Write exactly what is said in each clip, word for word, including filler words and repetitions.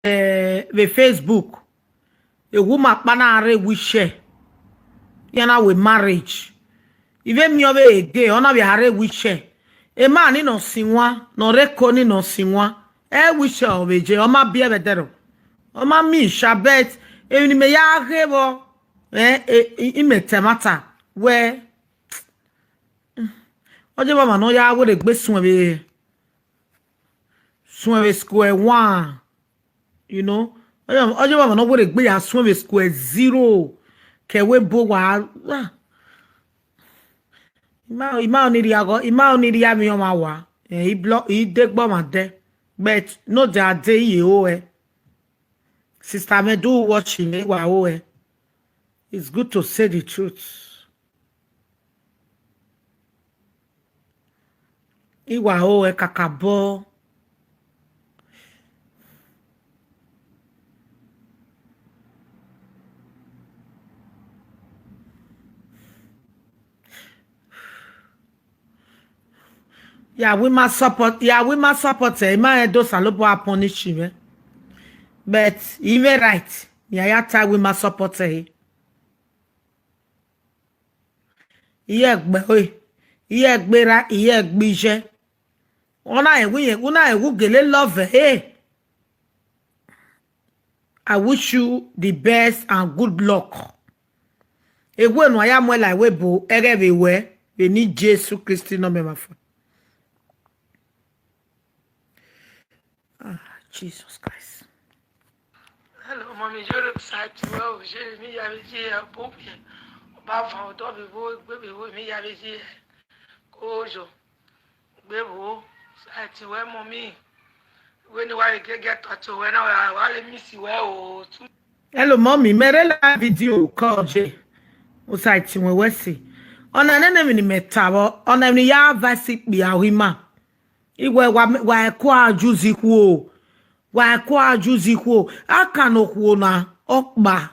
eh, vbe Facebook. Ewu ma kpa na rre wheelchair. Iran na wẹ marriage. I vbe miẹn ọvbehe ege, ọ na vbe a rre wheelchair. Emwa ni nọ sin wan, ne ọ rre Eko ni nọ sin wan. Ẹ wheelchair ọ vbe ye, ọ ma biẹ vbe ẹdẹrriọ. Ọ ma miẹn isha, but emwi ne imẹ ya ghe vbọ, eh, eh, i, imẹ ta ẹmwata wẹ, ọ ye vbe ọmwa ne ọ ya were egbe suẹn vbe, suẹn vbe square one, you know. Ọ ye, ọ ye vbe ọmwa ne ọ were egbe ya suẹn vbe square zero, ke ẹvbo ebo wa, ah. I ma, i ma ni rhie aghọ, i ma ni rhie avbe ọmwa wa, eh, i blo-, i de gbe ọmwa dẹ. But no de a de iye o, eh. Sister mẹ, do watch me, wa o, eh. It's good to say the truth. I wa ho ẹre kakabọ. Ya wẹ ima support, ya wẹ ima support ẹre, ima rẹn do Osanobua punish mwẹ. But I mwẹ right, ya ya ta wẹ ima support ẹre. Iye ẹgbẹ ore, iye ẹgbẹe ra, iye ẹgbẹe iye. Ọ na rẹn wẹ irẹn, u na rẹn wẹ u gele love ẹre. I wish you the best and good luck. Ewe ne a ya muẹn la ẹvbo ebo, ẹghẹ vbe wẹ, vbe eni Jesu Kristi ne ọ mẹ ma fo. Ah, Jesus Christ. Hello, mommy, you look sad to well. She me ya me je a book here. Ba fa o do be wo, gbe be wo, me ya me je. Ko jo. Gbe wo. Sad to well, mommy. When you are get get to when I, I miss you well. Hello, mommy. Mẹ rre la video call je. U sa ti wẹn wẹ si. Ọna nene emwi ne imẹ ta vbọ, ọna emwi ne I ya advice ikpia ọghe ima. Iwẹ wa, wa ẹko a juzi khuo, wa ẹko a juzi khuo. A kan ne okhuo na, ọkpa,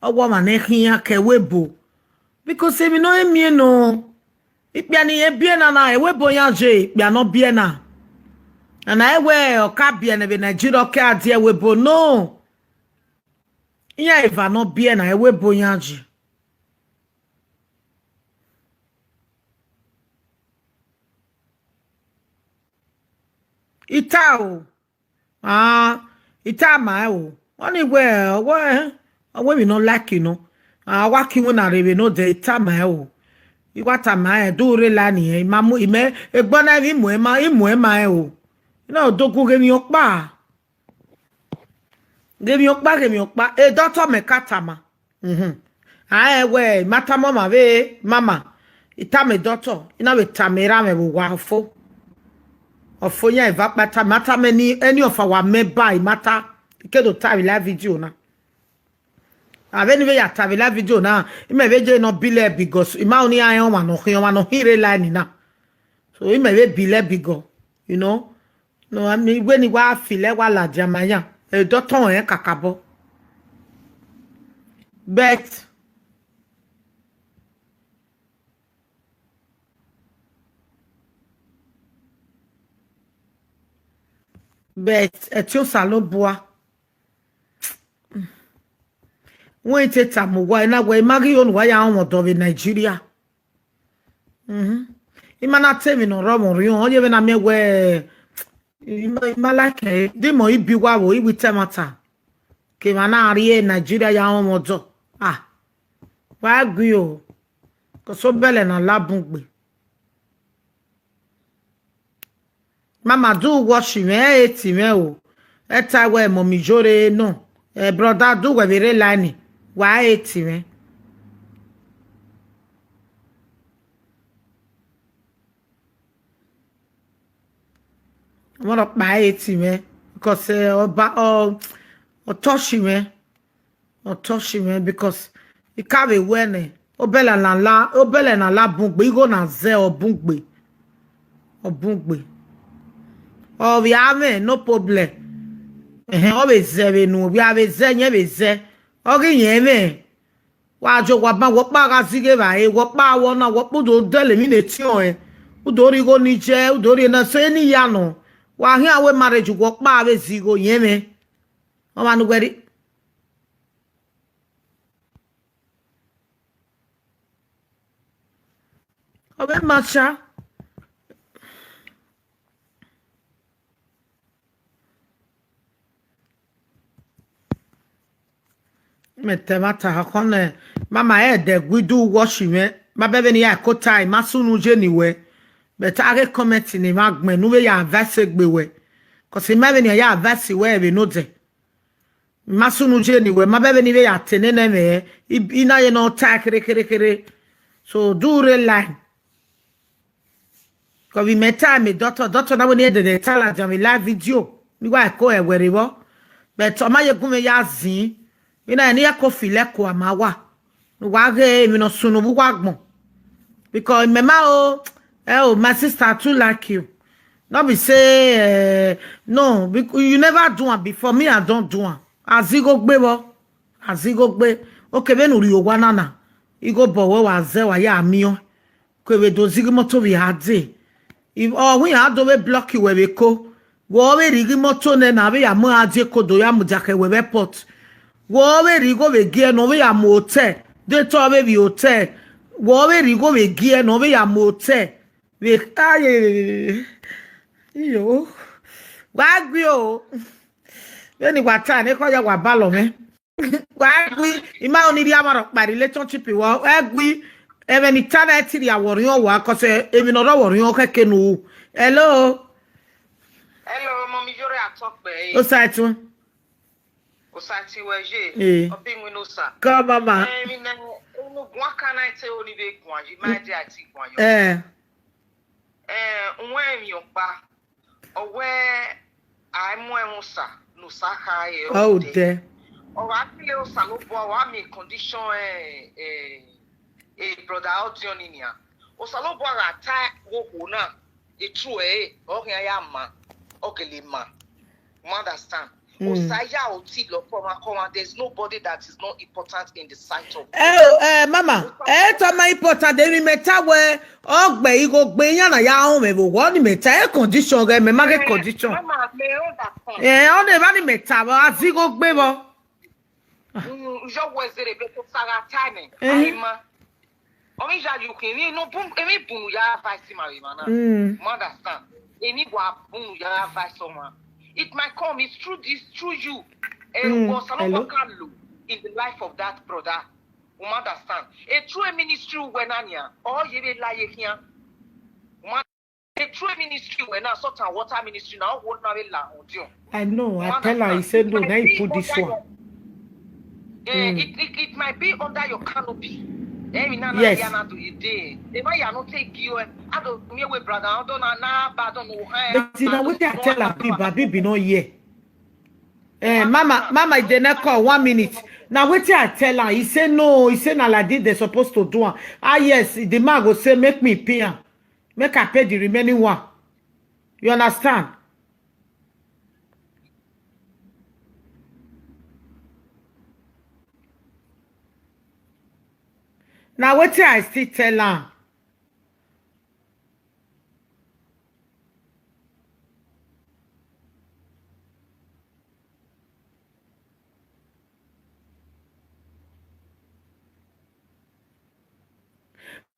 ọ wẹ ọmwa ne khian ke ẹvbo ebo. Because emwi ne ọ i miẹn nọ, ikpia ne irẹn biẹ na na, ẹvbo ebo yan je ikpia ne ọ biẹ na. Ana ẹ wẹ ọ ka biẹ ne vbe Nigeria, ọ ke a die ẹvbo ebo, no. Iran eva ne ọ biẹ na, ẹvbo ebo yan je. I ta o. Ah, I tama ẹn o. Ọni wẹ, ọ wẹ, ọ wẹ emwi ne ọ like nọ. Ah, wa ke iwinna rre vbe nodẹ, I tama ẹn o. I wa tama ẹn, do rre la niẹn, I ma mu, I mẹ, egbe na emwi, I mu ẹn ma, I mu ẹn ma ẹn o. I na do gu ghe emwi ọkpa. Ghe emwi ọkpa, ghe emwi ọkpa, e doctor mẹ ka tama. Mhm. A rẹn wẹ, I ma tama ọmwa vbe mama, I tama e doctor, I na vbe tama erha mwẹ vbe owa ọfo. Ọfo yan eva kpa tama, I ma tama ẹni, ẹni ọfa wa mẹ ba, I ma ta, I ke do ta vbe live video na. A vbe ni vbe ya ta vbe live video na, imẹ vbe je nọ bilẹ because I ma ru ne iran rẹn ọmwa ne ọ khin, ọmwa ne ọ khin rre line na. So imẹ vbe bilẹ bigọ, you know. No, I mean, wẹ ne I wa feel ẹre wa ladian ma iran, e doctor rẹn kakabọ. But, but, ẹtin Osanobua. Wẹ I te tama uwa, I na wẹ, I ma ghi ho ne uwa ya rọnmwẹ ọdọ vbe Nigeria. Mhm. I ma na te emwi ne ọ rre ọmwa orhiọn, ọ ye vbe na miẹn wẹ, I ma, I ma like ẹre. Di mẹ ọ i bi uwa vbo, I wẹ I ta ẹmwata. Ke emwa na rrie Nigeria ya rọnmwẹ ọdọ. Ah, wa gui o. Cause obẹlẹ na la bun gbe. Mama, do watch mwẹ, ẹ hate mwẹ o. Ẹ ta wẹ, mommy, yo rre nọ. Eh, brother, do wẹ vbe rre line, wa hate mwẹ. Ọmwa rhọkpa hate mwẹ, because, eh, ọba, ọ, ọ touch mwẹ. Ọ touch mwẹ because I ka vbe wẹ nẹ, obẹlẹ na la, obẹlẹ na la bun gbe, igho na zẹ ọ bun gbe, ọ bun gbe. Ọ vbe a mwẹ, no problem. Ẹhẹn, ọ vbe zẹ vbe enu, ọ vbe a vbe zẹ, yẹn vbe zẹ. Ọ ghi yẹn mwẹ. Wa jo wa ban, wẹ ọkpa gha zighe evbare, wẹ ọkpa wẹ ọna, wẹ ọkpa u do dẹlẹ emwi ne etiọnrẹn, u do rhie igho ni jẹ, u do rhie na, so eni ya nọ. Wa khian wẹ marriage, wẹ ọkpa vbe zẹ igho yẹn mwẹ. Ọmwa ne uwẹ rhie. Ọ vbe ma cha. Mẹ ta ẹmwata khọkhọ nẹ, mama ẹdẹ gui do watch mwẹ, ma bẹghe vbene I ya kota, I ma sunu ye ni wẹ, but a ghe comment ne emwa gbẹn ne u vbe ya advice egbe wẹ, cause I ma vbene I ya advice wẹ vbe nodẹ. I ma sunu ye ni wẹ, ma bẹghe vbene I vbe ya te nene mwẹ, I, I na ye ne ọ ta khere khere khere. So do re line. Cause vbe imẹ ta ẹmwẹ doctor, doctor na wẹ ne I dẹdẹ ta ladian vbe live video, ne I wa ẹko ẹwẹ rre vbọ. But ọ ma ye gun mwẹ ya zin, I na ne I ya ko feel ẹko a ma wa. Ne uwa ghe emwi ne ọ sunu vbe uwa agbọn. Because imẹ ma o, eh, oh, my sister, I too like you. No be say, eh, no, bec-, you never do am before, me, I don do am. A zẹ igho gbe vbọ, a zẹ igho gbe. Okay, vbene u rrie owa na na, igho bọ wẹ wa zẹ, wa ya miẹn ọẹn. Ke vbe do zighi imoto vbe a dee. I-, ọ wẹ iran do vbe block wẹ vbe eko. Wẹ ọ vbe rhie igho imoto nẹ na, vbe ya mu iran die eko do ya mudia khẹ wẹ vbe airport. Wẹ ọ vbe rhie igho vbe gie nọ, vbe ya mu hotel, de te ọ vbe vbe hotel. Wẹ ọ vbe rhie igho vbe gie nọ, vbe ya mu hotel. Vbe aye, iyo, wa gbe o. Vbene wa ta ne ekhọe ya wa balọ mwẹ. Wa gui, I ma ho ni rhie amwa rhọkpa relationship wọ, ẹ gui, ẹmwẹ ne I ta na ẹ te rhie wọ orhiọn wa, cause emwi ne ọ rre wọ orhiọn khẹke ne u ru. Hello? Hello, Mummy Yore Atọkpẹ, eh. Osaitun. Osaitun wẹ ye, eh. Ọ bi winna Osa. Kọ, mama. Eh, emwi ne unu guan ka na te oni vbe guan, yi ma de a ti guan yọ. Eh. Eh, uwẹ emwi ọkpa. Ọ wẹ a i mu ẹmwẹ Osa ne Osa kha re. Ọ odẹ. Ọ gha kele Osanobua, wa miẹn condition, eh, eh, eh, brother Odion ni nian. Osanobua gha ta okhuo na, e true ẹre, ọ khian ya ma, ọ gele ma. You understand? Mm. Osa ya oti lọ kọmwa kọmwa, there's nobody that is not important in the sight of God. Eh, oh, eh, mama, eh, tọ ma important, emwi mẹ ta wẹ, ọ gbe igho gbe iran na ya rọnmwẹ vbe owa, ọni mẹ ta, eh, condition ghẹ, mẹ ma ghe condition. Mama, mẹ understand. Eh, ọni evba ni mẹ ta, vbe a zẹ igho gbe vbọ. Mm, yọ wẹ zẹrẹ, but Osa gha ta nẹ, eh, a i ma. Ọ vbe ya ye ukhin, emwi ne ọ bu-, emwi bunu ya advice ma vbe emwa na. Mm. You understand? Emwi wa bunu ya advice ọmwa. It might come, it's through this, through you. Eh, mm, wẹ Osanobua hello? Ka lo in the life of that brother. You understand? A true ministry wẹ na nian, ọ ye vbe la ye khian. You A true ministry wẹ na, salt and water ministry na, ọ wo na vbe la Odion. I know, I tell her, he say no, now he put this one. Eh, mm. It, it, it might be under your canopy. Eh, we na, na, yes. Ya na do you dey. They might ya no take you. I don't me with brother. I don't na, na, but I don't know. But you know what I tell her, Biba, Bibi no here. Eh, mama, mama, they not call one minute. Now wait till I tell her. He say no. He say na like this they supposed to do am. Ah yes, the man go say make me pay am. Make I pay the remaining one. You understand? Now wetin I still tell am?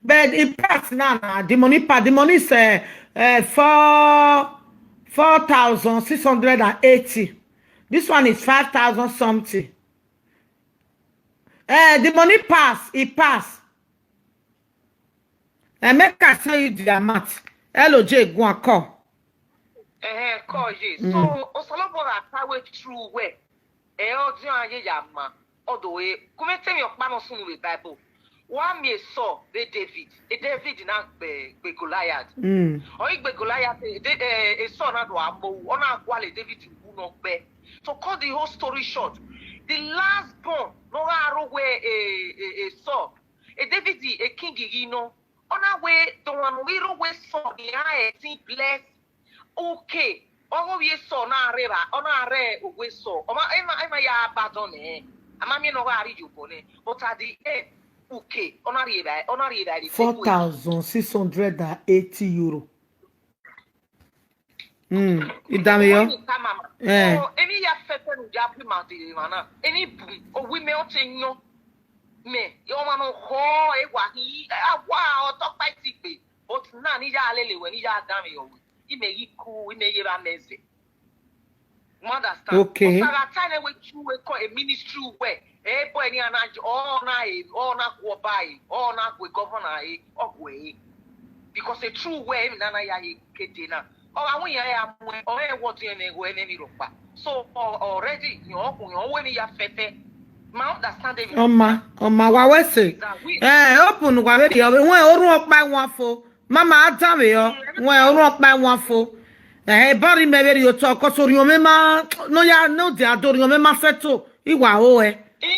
But e pass now, now, the money pa-, the money is, uh, uh, four, four thousand six hundred and eighty. This one is five thousand something. Eh, the money pass, e pass. Eh, make I tell you the amount. L O J, go and call. Eh, call ye. Mm. So, Osanobua gha ta wẹ true wẹ. Eh, Odion ye ya ma. Ọdo e, ku mwẹ te emwi ọkpa nọ sunu vbe Bible. Wa miẹn Saul vbe David. E David na gbe, gbe Goliath. Mm. Ọ i gbe Goliath, e De-, eh, e Saul na do a mo, ọ na gualọ David wu nọ gbe. To cut the whole story short, the last born, no gha ro wẹ, eh, eh, eh, Saul. E David, e king ghi nọ. Ọ na wẹ, the one we ro wẹ Saul, he had eighteen blessed. Okay. Ọ ghi ovbi Esau na rre evba, ọ na rre owa Esau. Ọ ma, ema, ema ya badọ nẹ. A ma miẹn ne ọ gha rrie iyobọ nẹ. But at the end, okay, ọ na rrie evba, ọ na rrie evba rrie four thousand six hundred and eighty euro. Mm, I danmwehọ. Wẹ ni ka mama. Eh. So, emwi ya fẹfẹ ne u ya bu ima dee emwa na. Emwi bu, owu imẹ ọ te yọn. Mẹ, ọmwa ne ọ khọ, e wa hin, a wa ọtọkpa itigbe. But na ni ya lele wẹ, ni ya danmwehọ wẹ. Imẹ ghi ku, imẹ ye vbe amẹ zẹ. You understand? Okay. Osa gha ta nẹ wẹ true wẹ kọ a ministry wẹ, e boy ni a na, ọ na e, ọ na gu ọba e, ọ na gu governor e, ọ gu ẹre. Because a true wẹ emwi na na ya ye kede na. Ọ gha wẹ iran ya mu, ọ rẹn wẹ ọdiọn ẹmwẹ ẹghẹ ẹmwẹ emwi rhọkpa. So, ọ, already, yọn ọkun, yọn wẹ emwi ya fẹfẹ. Ma understand emwi. Ọ ma, ọ ma wa wẹ sẹ. That we Eh, open wa vbe rhie ọvbe, wẹ orhunmwu ọkpa ẹwaẹn fo. Mama, a danmwehọ, wẹ orhunmwu ọkpa ẹwaẹn fo. Eh, ebọ rhie imẹ vbe rhie otọ, cause orhiọn mwẹ ma, nọ ya, nọ dia do orhiọn mwẹ ma settle, I wa ho ẹ. Iye,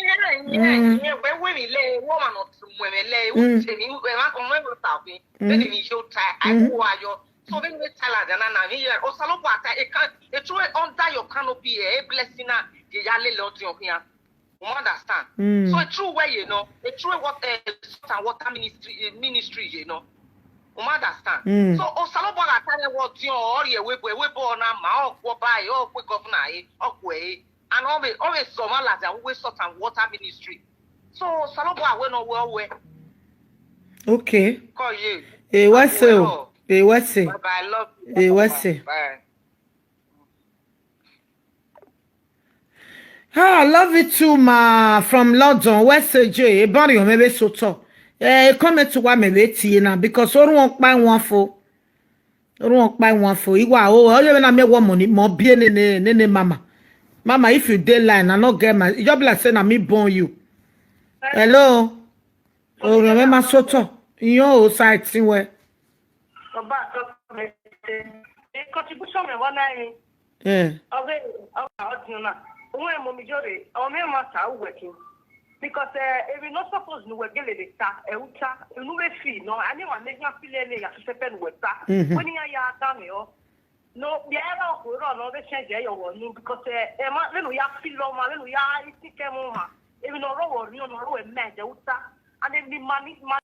iye, Mm. iye, wẹ wẹ mi lẹ, wẹ ọmwa nọ tu mu ẹmwẹ lẹ, u Mm. te mi, wẹ ma, ọmọ ẹmwẹ ta ọkhin, Mm. vbene mi yo ta, a Mm. ku ayọ. So, vbene wẹ ta ladian na, na, mi ye, Osanobua ta, e can, e true under your canopy, eh, e blessing na, ye ya lele ọdiọn khian. You understand? Mm. So, e true wẹ ye nọ, e true what, eh, salt and water ministry, eh, ministry ye nọ. You understand? Mm. So, Osanobua gha ta nẹ wẹ ọdiọn, ọ rhie ẹvbo ẹvbo na ma, ọ gu ọba e, ọ gu governor e, ọ gu ẹre. And ọ vbe, ọ vbe sẹ ọmwa ladian, wẹ salt and water ministry. So, Osanobua wẹ nọ wẹ ọ wẹ. Okay. Kọ ye. E wẹ sẹ o. E wẹ sẹ. Bye bye, I love you. E wẹ sẹ. Bye. Ah, I love you too, ma, from London. Wẹ sẹ J, ebọ rhie ọmwẹ vbe sotọ. Eh, comment wa mẹ vbe tie na, because orhunmwu ọkpa ẹwaẹn fo. Orhunmwu ọkpa ẹwaẹn fo. I wa ho, ọ ye vbene a miẹn wẹ ọmọ ni, mọ biẹ nene, nene mama. Mama, if you dey line, I no get my, it just be like say na me born you. Hello? Orhiọn mwẹ ma sotọ. Iyọn o, Osa, ẹtin wẹ. Ọba, e contribution mẹ wa na rin. Eh. Ọghe, ọghe ọdiọn na. Uwẹ mọ mi jọ rre, ọ mẹ ma ta uwẹ kin. Because, eh, emwi ne ọ suppose ne uwẹ gele vbe ta, ẹ u ta, unu vbe fi nọ, a miẹn wa ne khian feel ẹre ya sẹpẹ ne uwẹ ta. Mhm. Wẹ ne iran ya dan mwẹ ọ. No, vbe ẹre okhuo rrọọ ne ọ vbe change ẹre yọ vbe unu, because, eh, ẹmwẹ vbene u ya feel ọmwa, vbene u ya think ẹmwẹ ọmwa, emwi ne ọ rrọọ vbe orhiọn, ne ọ rrọọ vbe mind, ẹ u ta. And emwi ma ni, ma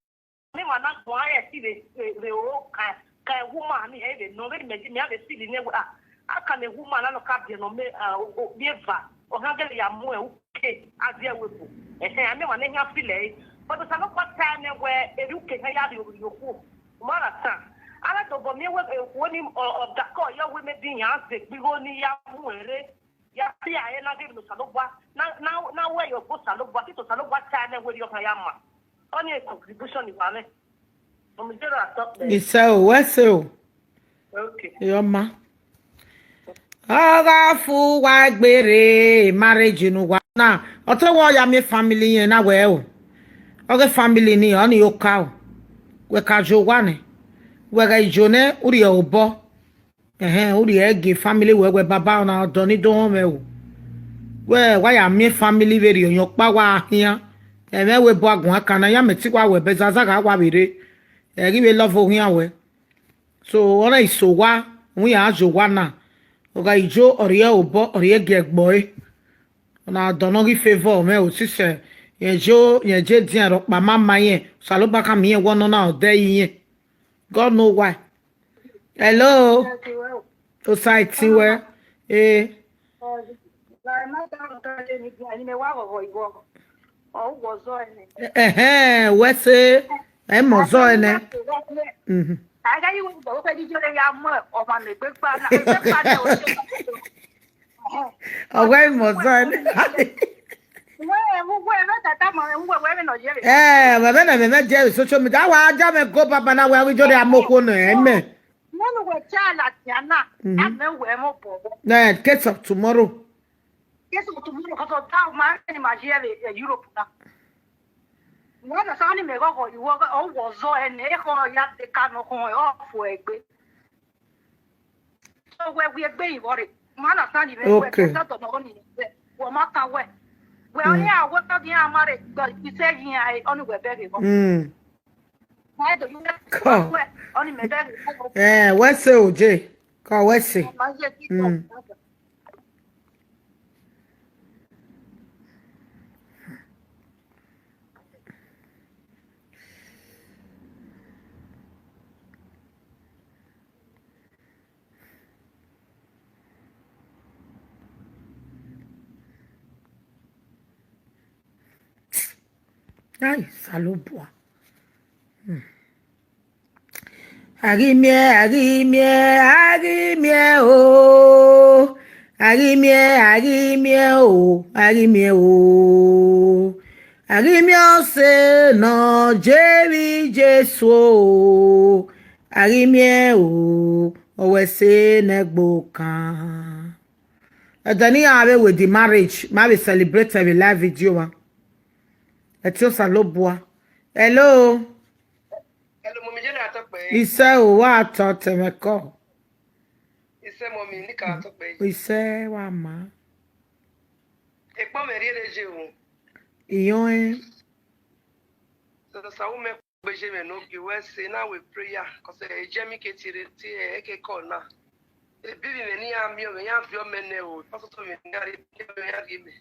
ni ma na guan ẹre ẹti vbe, vbe, vbe ro ka, ka woman ni, ẹ vbe nọ, vbene mẹ, mẹ a vbe feel nẹ wẹ, ah, a ka ne woman na nọ ka biẹ nọ mẹ, ah, o, o, vbe eva, ọ gha gele ya mu ẹre uke, a viẹ ẹvbo ẹvbo. Ẹhẹn, a miẹn wa ne khian feel ẹre. But Osanobua ta nẹ wẹ, erriọ uke hia ya rrie orhiọn okhuo. U ma understand? A na dobọ miẹn wẹ, eh, okhuo ni, ọ, ọ dakọ yọ wẹ maybe iran zẹ egbe igho ni ya mu ẹre. Ya fi ẹre na ghe emwi ne Osanobua, na, na, na wẹ yọ gbe Osanobua, since Osanobua ta nẹ wẹ erriọ ọkhan ya ma. Ọni e contribution ni wa mwẹ. Mummy Zero atọ kpẹ. Isẹ o, wẹ sẹ o. Okay. Iyọ ma. Ọ gha fu uwa egbe rre, marriage ne uwa na. Ọ te wẹ ọ ya miẹn family yẹn na wẹ o. Ọ ghe family ni, ọni oka o. Wẹ ka jo owa nẹ. Wẹ ghẹ i jo nẹ, u rhie obọ. Ẹhẹn, u rhie gie family wẹ, wẹ baba, ọna ọdọ ni do họn mwẹ o. Wẹ, wa ya miẹn family vberriọ, ọyọnkpa wa khian. Ẹmwẹ wẹ bu aguan kan na, ya mẹ te wa wẹ, bẹzaza gha wa vbe rre. Ẹ ghi vbe love ohian wẹ. So, ọna iso owa, u ya jo owa na. Ọ gha i jo, ọ rhie obọ, ọ rhie gie ẹgbọe. Ọna ọdọ nọ ghi favor mwẹ o, sisẹ, rẹn jo, rẹn je dian rhọkpa ma ma irẹn, Osanobua khama irẹn wẹ ọna ọna ọdẹ irẹn. God know why. Hello? Osa, ẹtin wẹ. Eh. Ẹhẹn, wẹ sẹ, ẹ mọ ọzọ ẹnẹ. Mhm. Ọ wẹ mọ ọzọ ẹnẹ. Ẹ, wẹ vbe na mẹ mẹ jẹ social media, a wa ja mẹ go baba na wẹ a ghi jọ rre amokhuo nẹ, amen. None wẹ cha ladian na, Mhm. a mẹ wẹ mọ bọ. Eh, case of tomorrow. Case of tomorrow, 'cause of that man ni ma ye vbe, eh, Europe na. Wẹ na sa ni mẹ ghọghọ, iwọ ọ wọ ọzọ ẹnẹ, ekhọe ya te ka nọ khọn, ọ fo egbe. So wẹ wi egbe ivọ rre, ma na sa ni mẹ wẹ, Okay. Satan nọ ni wẹ, wọ ma ka wẹ. Wẹ Mm. ọni a wẹ ka gi a ma rre, gba ise yi a, ọni wẹ bẹghe vbọ. Mm. Why do you Come. Wẹ, ọni mẹ bẹghe vbọ. Eh, wẹ sẹ o, Jay. Come, wẹ sẹ. Ma ye ki Mm. Ai, Osanobua. Hmm. A ghi miẹn, a ghi miẹn, a ghi miẹn o. A ghi miẹn, a ghi miẹn o, a ghi miẹn o. A ghi miẹn ọse nọ je vbe Jesu o. A ghi miẹn o, ọ wẹ ẹse ne ẹgbe okan. Ẹdẹ ne iran vbe wedding marriage, ma vbe celebrate vbe live video mwa. Ẹtin Osanobua. Hello. Hello, mummy, je na tọ kpẹ. Isẹ o, wa tọ tẹmwẹ kọ. Isẹ, mummy, ne I ka tọ kpẹ. Isẹ wa ma. Ekpa mwẹ rhie rre ye o. Iyọn ẹn. So, sa u mẹ kugbe ye mwẹ ne ogie wẹ ẹse na wẹ prayer, 'cause, eh, ejẹ mi ke tie rre tie, eh, eke call na. Ebi vbe mwẹ ne iran miẹn mwẹ, iran viọ mẹ nẹ o, pastor to mwẹ ne iran rhie, iran rhie mẹ.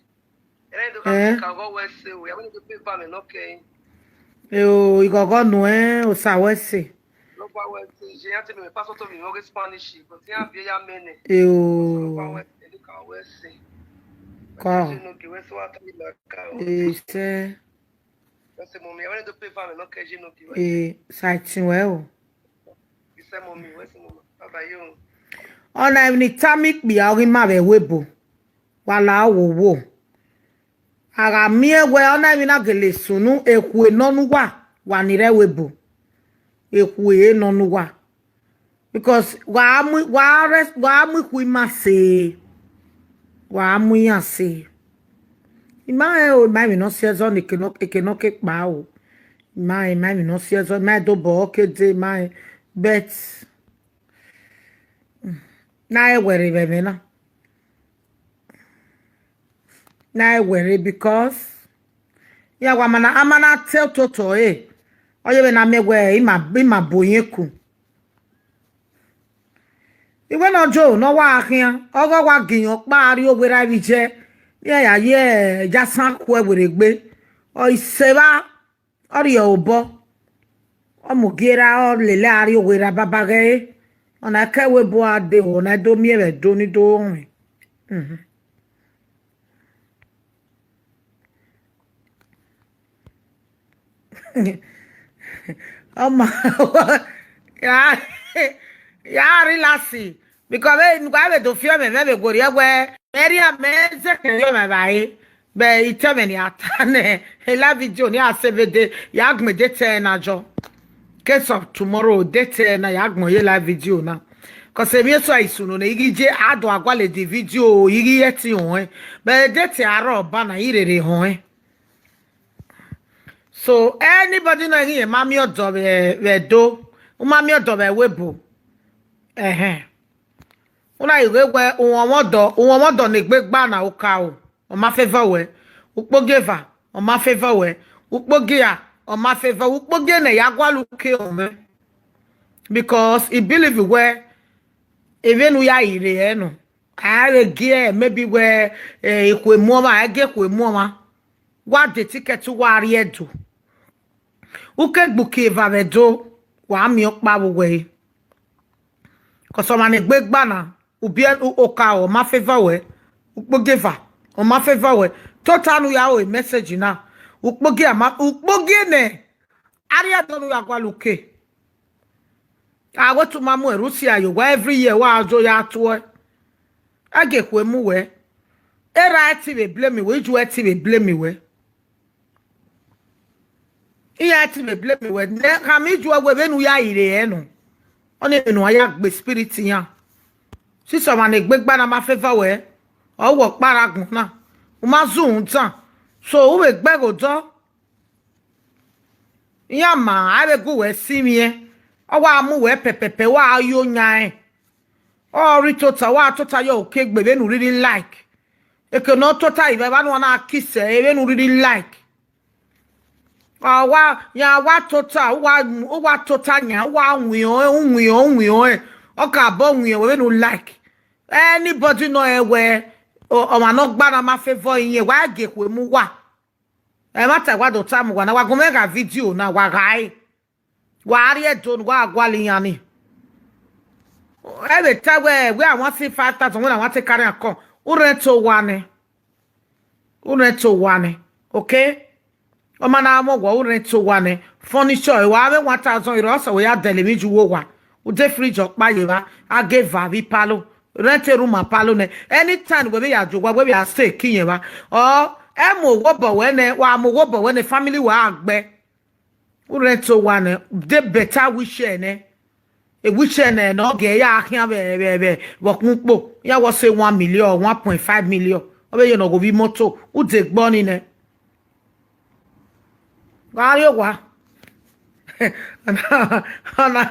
Ẹre do ka Eh? ka ọghọ wẹ ẹse o, ya wẹ ne do pay ba mwẹ nọ kẹe. E o, ighọghọ nuẹn, osa wẹ ẹse. Lọgba wẹ ẹse, iye iran te mẹ pastor to mwẹ ọghe Spanish, but iran viọ ya mẹ nẹ. E o. Lọgba wẹ ẹse, do ka wẹ ẹse. Kọ. Ẹse no ge wẹ ẹse wa ta mi na ka o. Isẹ. Ẹse, mummy, ya wẹ ne do pay ba mwẹ nọ kẹe, iye no ge wẹ. E, sa ẹtin wẹ o. Isẹ, mummy, wẹ ẹse, mummy. Bye bye yo. Ọna emwi ne I tama ikpia ọghe ima vbe ẹvbo ebo, wa la wo wo. A gha miẹn wẹ ọna emwi na gele sunu ekhue nọ ne uwa, wa ni rre ẹvbo ebo. Ekhue nọ ne uwa. Because wa mu, wa rẹ, wa mu ikhu ima se. Wa mu iran se. I ma rẹn o, I ma emwi ne ọ si ẹzọ ne eke nọ, eke nọ ke kpa o. I ma rẹn, I ma emwi ne ọ si ẹzọ, I ma do bọ ke de, I ma rẹn. But, mm, na rẹn wẹ rre vbe ẹmwẹ na. Na rẹn wẹ rre because, iran wa ma na, a ma na te ototọ ẹre, ọ ye vbe na miẹn wẹ ima, ima bu oyin ku. Iwẹ ne ọ jo ne ọ wa khian, ọghe ọ wa gie iyẹn ọkpa rrie owerra vbe iye, iran ya ye, eh, ya san khuẹ werriegbe. Ọ i sẹ evba, ọ rhie obọ, ọ mu gie ra, ọ lele a rrie owerra baba ghẹ ẹre. Ọna ke ẹvbo ebo a de, ọna do miẹn vbe Ẹdo ni do rọnmwẹ. Mhm. Ọ ma, ya, ya relax, because vbe ne uwa vbe do fiọ mwẹ, mwẹ vbe werriẹ wẹ, mẹ rhie mẹ zẹkẹ ye mwẹ vbe a re, but I tẹ mwẹ ne I a ta nẹ, e live video ne I a save vbe de, ya gbẹn date ẹre na jọ. Case of tomorrow, date ẹre na ya gbẹn ye live video na. 'Cause emwi eso a i sunu nẹ, I ghi je a do a gualọ the video, I ghi ye ẹtin họn ẹn. But date arọ ba na, I rherhe họn ẹn. So, anybody nọ ghi ma miẹn ọdọ vbe, vbe Ẹdo, u ma miẹn ọdọ vbe ẹvbo ebo. Ẹhẹn. U na ghi ghe wẹ, uhunmwu ọdọ, uhunmwu ọdọ ne egbe gba na okaro, ọ ma favor wẹ. Ukpogieva, ọ ma favor wẹ. Ukpogia, ọ ma favor wẹ. Ukpogie nẹ ya gualọ uke ọmwẹ. Because I believe wẹ, vbene u ya rre ẹre nọ, a vbe gie maybe wẹ, eh, ekhue mu ọmwa, a gie ekhue mu ọmwa. Wa de ticket, wa rrie Ẹdo. U ke gbe uki eva vbe Ẹdo, wa miẹn ọkpa vbe uwẹ re. 'Cause ọmwa ne egbe gba na, ubiẹ u-, okaro, ọ ma favor wẹ, ukpogieva, ọ ma favor wẹ. Tota ne u ya ro message na, ukpogie ama, ukpogie nẹ, a rrie Ẹdo ne u ya gualọ uke. A wẹ te u ma mu ẹre usia ye owa every year, wa jo ya tuẹ. A gie ekhue mu wẹ. Erha ẹtin vbe blame wẹ, ijuẹ ẹtin vbe blame wẹ. Iran ẹtin vbe blame wẹ. Nẹ, khama ijuẹ wẹ vbene u ya rre ẹre nọ. Ọnii vbene uwa ya gbe spirit iran. Sisi ọmwa ne egbe gba na ma favor wẹ, ọ wẹ ọkpa rre agbọn na. U ma zẹ uhunmwu dan. So, u vbe gbe ẹghẹ odọ. Iran ma, a vbe gu wẹ sinmwiẹn. Ọ wa mu wẹ pẹpẹpẹ, wa yo yan ẹn. Ọ rhie tota, wa tota ye oke egbe vbene u rhirhi like. Eke ne ọ tota ivẹ, evba ne uwa na kiss ẹre, vbene u rhirhi like. Ọ wa, yan wa tota, u wa, u wa tota yan, u wa wiẹn ọnrẹn, u wiẹn ọnrẹn, u wiẹn ọnrẹn. Ọ ka bọ wiẹn wẹ vbene u like. Anybody nọ rẹn wẹ, ọ-, ọmwa ne ọ gba na ma favor iyẹn, wa gie ekhue mu uwa. Ẹmwata wa do tama uwa na, wa gu mwẹ gha video na, wa gha re. Wa rrie Ẹdo ne uwa gualọ iran ni. Ẹ vbe ta wẹ, wẹ a want five thousand, wẹ a want to carry am come. U rent owa nẹ. U rent owa nẹ. Okay? Ọ ma na mwẹ wẹ u rent owa nẹ, furniture, wa vbe one thousand euro, ọ sẹ wẹ ya dẹlẹ emwi ye uwu owa. U de fridge ọkpa ye evba, a ghe eva vbe palo, rent a room a palo nẹ. Anytime wẹ vbe ya je owa, wẹ vbe ya stay ke iyẹn evba. Or, ẹ mu owa obọ wẹ nẹ, wa mu owa obọ wẹ nẹ, family wẹ a gbẹ. U rent owa nẹ, de better wheelchair nẹ. E wheelchair nẹ, ne ọ gẹ ya khian vbe, vbe, vbe, vbe ọkpẹn ukpo. Ya wọ sẹ one million, one point five million. Ọ vbe ye ne ọ ghe ovbi imoto, u de gbe ọnii nẹ. Wa rrie owa. Ọna, ọna,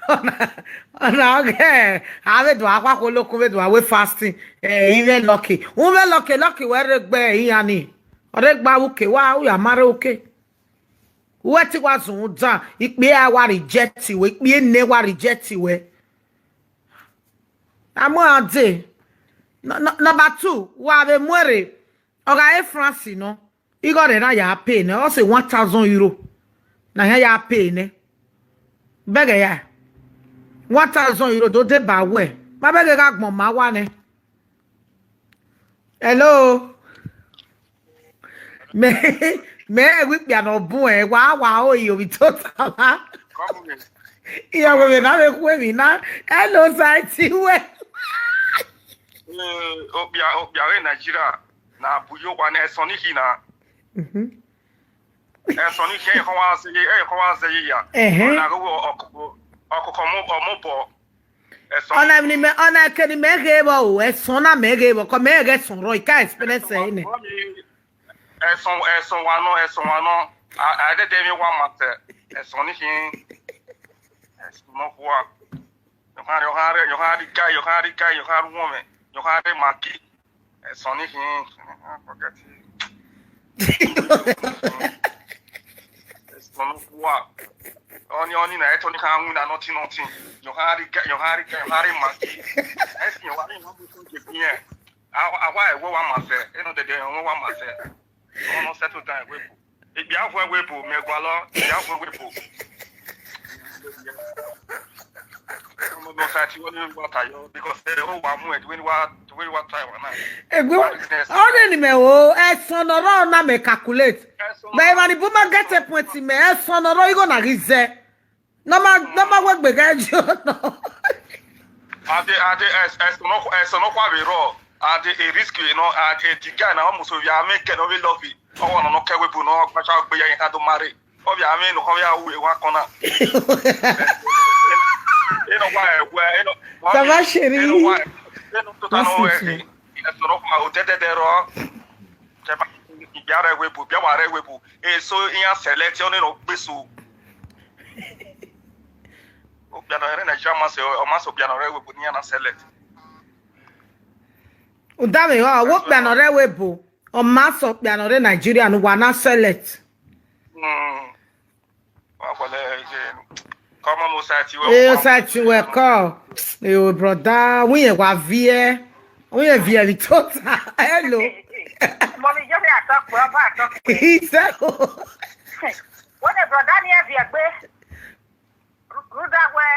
ọna, ọna, ọghe, a vbe do a khuakhua olokun vbe do a wẹ fasting. Eh, I mwẹ lucky. U mwẹ lucky, lucky wẹ rre gbe iran ni. Ọ rre gbe avbe uke, wa, u ya ma rre uke. Uwẹ te wa zun dan, ikpia wa reject wẹ, ikpia ne wa reject wẹ. Amọ a dee. Nu-, nu-, number two, wa vbe mu ẹre, ọ gha re France nọ, igho rẹ na ya pay nẹ, ọ sẹ one thousand euro. Na hia ya pay nẹ. Bẹghe ya. One thousand euro do deba wẹ. Ma bẹghe gha gbọn ma wa nẹ. Hello. Mẹ, mẹ ẹ wẹ ikpia ne ọ bun ẹ, wa, wa o, iyo, vbe tota la. Come on. Iya, wẹ, vbe na vbe khu emwi na. Hello, Saiti, wẹ. Eh, okpia, okpia vbe Nigeria, na bu yo wa nẹ, ẹsọn ni khin na. Mhm. Ẹsọn ni khin, ẹkhọn wa zẹ ye, ẹkhọn wa zẹ ye ya. Ẹhẹn. Ọ na ghe ọkụkọ, ọkụkọ mọ, ọmọ bọ. Ẹsọn. Ọna emwi ne mẹ, ọna eke ne mẹ ghe vbọ o, ẹsọn na mẹ ghe vbọ, kọ mẹ ghẹ ẹsọn rọ, I ka experience ẹre nẹ. Ẹsọn, ẹsọn wa nọ, ẹsọn wa nọ. A, a dẹdẹ emwi wa ma sẹ, ẹsọn ni khin, ẹsọn nọ khua. Yọ khan, yọ khan rre, yọ khan rre igai, yọ khan rre igai, yọ khan rre uwọnmwẹ, yọ khan rre maki. Ẹsọn ni khin, forget it. Ẹsọn nọ khua. Ọni, ọni na, ẹtọ ni khan winna nothing, nothing. Yọ khan rre igai, yọ khan rre igai, yọ khan rre maki. Ẹsọn wa ni ma bu fun je biẹ. A, a wa ẹwẹ wa ma sẹ, enọ dẹdẹ ẹwẹ wa ma sẹ. Ọmọ settle down ẹwẹ bu. Ikpia vuọn ẹwẹ bu, mẹ gualọ, ikpia vuọn ẹwẹ bu. Ọmọ mẹ ọsa ti wọlé wa ta yọ, because ẹ o wa mu ẹ, the way wa, the way wa ta wa na. Egbe, wa business. Ọnẹ ni mẹ o, ẹsọn nọ rọ na mẹ calculate. Ẹsọn. Bẹ emwa ni bu ma get a point mẹ, ẹsọn nọ rọ igho na ghi zẹ. Nọ ma, nọ ma wẹ gbe ghe jo nọ. Ade, ade, ẹs-, ẹsọn nọ, ẹsọn nọ khua vbe rọ. Ade, e risk nọ, ade, the guy na, almost ovbi amẹ kẹ nọ vbe love. Ọ wa nọ nọ kẹ webo nọ, ọ gbacha gbe ya, iran do marry. Ovbi amẹ nọ, ọ ya ru ewa kọn na. Enọ wa ẹwẹ, enọ, Tama Sheri. Enọ wa, enọ tota nọ ẹsọn nọ khua, o dẹdẹdẹ rọ. Kẹ ma, ibia rẹ webo, ibia wa rẹ webo. Eso iran select, ọ nọ gbe so. Okpia nọ rre Nigeria ma sẹ, ọ ma sẹ okpia nọ rre webo ne iran na select. Uda vbe ọ, wo okpia nọ rre webo, ọ ma sẹ okpia nọ rre Nigeria ne uwa na select. Mm. Wa kọlẹ, eh, come on, Osaiti, we. Eh, Osaiti, we call. Eh, brother, we ye wa vie. We ye vie vi tota. Hello. Mommy, just a talk, we have a talk. He said, oh. Wẹ ne brother ni ẹ viẹ gbe, rhunmwuda wẹ,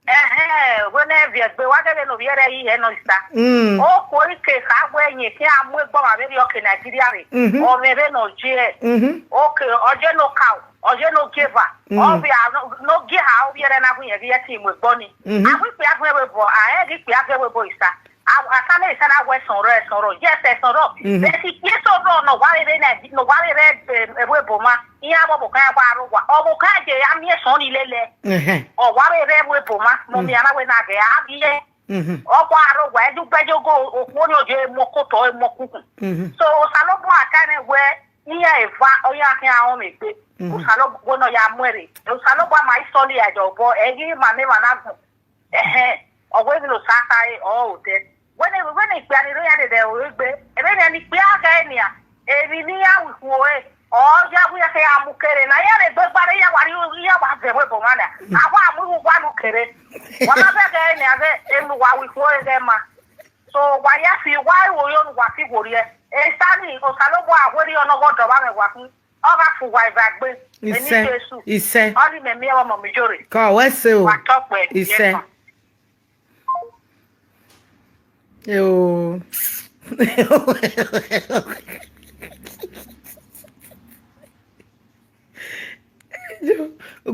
ẹhẹn, wẹ ne ẹ viẹ gbe, wa ghe vbene ovbi ẹre i hẹ nọ isa. Mm. Okhuo ke kha wẹ ẹyin khian mu egbe ọmwa vberriọ ke Nigeria rre. Mhm. Ọ mwẹ vbene ọ ye. Mhm. Oke, ọ ye ne okaro, ọ ye ne ogieva, mhm, ọ vbe a, ne ogie ha, ovbi ẹre na gu yẹn ghi ẹtin mu egbe ọnii. Mhm. A gu ikpia gu ẹvbo, a rẹn ghe ikpia gu ẹvbo isa. A, a ta nẹ, isa na wẹ ẹsọn rọ, ẹsọn rọ. Yes, ẹsọn rọ. Mhm. Bẹsi ikpia eso rọ ne ọ wa vbe rre Nai-, ne ọ wa vbe rre, eh, ẹvbo ebo mwa, iran vbe ọvbokhan ya wa rre owa. Ọvbokhan je ya miẹn ẹsọn ni lele. Ẹhẹn. Ọ wa vbe rre ẹvbo ebo mwa, ne ọ, mm, miẹn na wẹ na ghẹ a viẹ. Mhm. Ọ wa rre owa, ẹdẹ ugbẹjọ ogo, okhuo ni ọ ye mu ọkotọ, ọ mu ọkukun. Mhm. So, Osanobua ta nẹ wẹ, iran eva, ọ ya khian rọnmwẹ egbe. Mhm. Osanobua ne ọ ya mu ẹre. Osanobua ma i sọni ya dẹ obọ, ẹ i ghi ma ne emwa na gun. Ẹhẹn, ọ wẹ vbene Osa khare, ọ re odẹ. Wẹ ne, wẹ ne ikpia ni rre iran dede ro egbe, ẹ vbe ne ikpia ghẹ nian, emwi ne iran ru ikhuo re, ọ ya wẹ iran kegha mu kere na, iran rre egbe gba rre, iran wa rri, iran wa zẹ ẹvbo ebo mwa na, a wa mu igho uwa nu kere. Wa ma bẹghe nian vbe emwi ne uwa ru ikhuo re ghẹ ma. So, wa ya fi, wa ru oyo ne uwa fi wo rriẹ. Esa ni, Osanobua werriẹ ọnọghọ dọmwa mwẹ wa khin. Ọ gha fu uwa eva egbe, eni Jesu. Isẹ. Ọ ni mẹ miẹn ọmọ mi yore. Ka wẹ se o. Wa tọkpẹ. Isẹ. Yes, ma. Yo.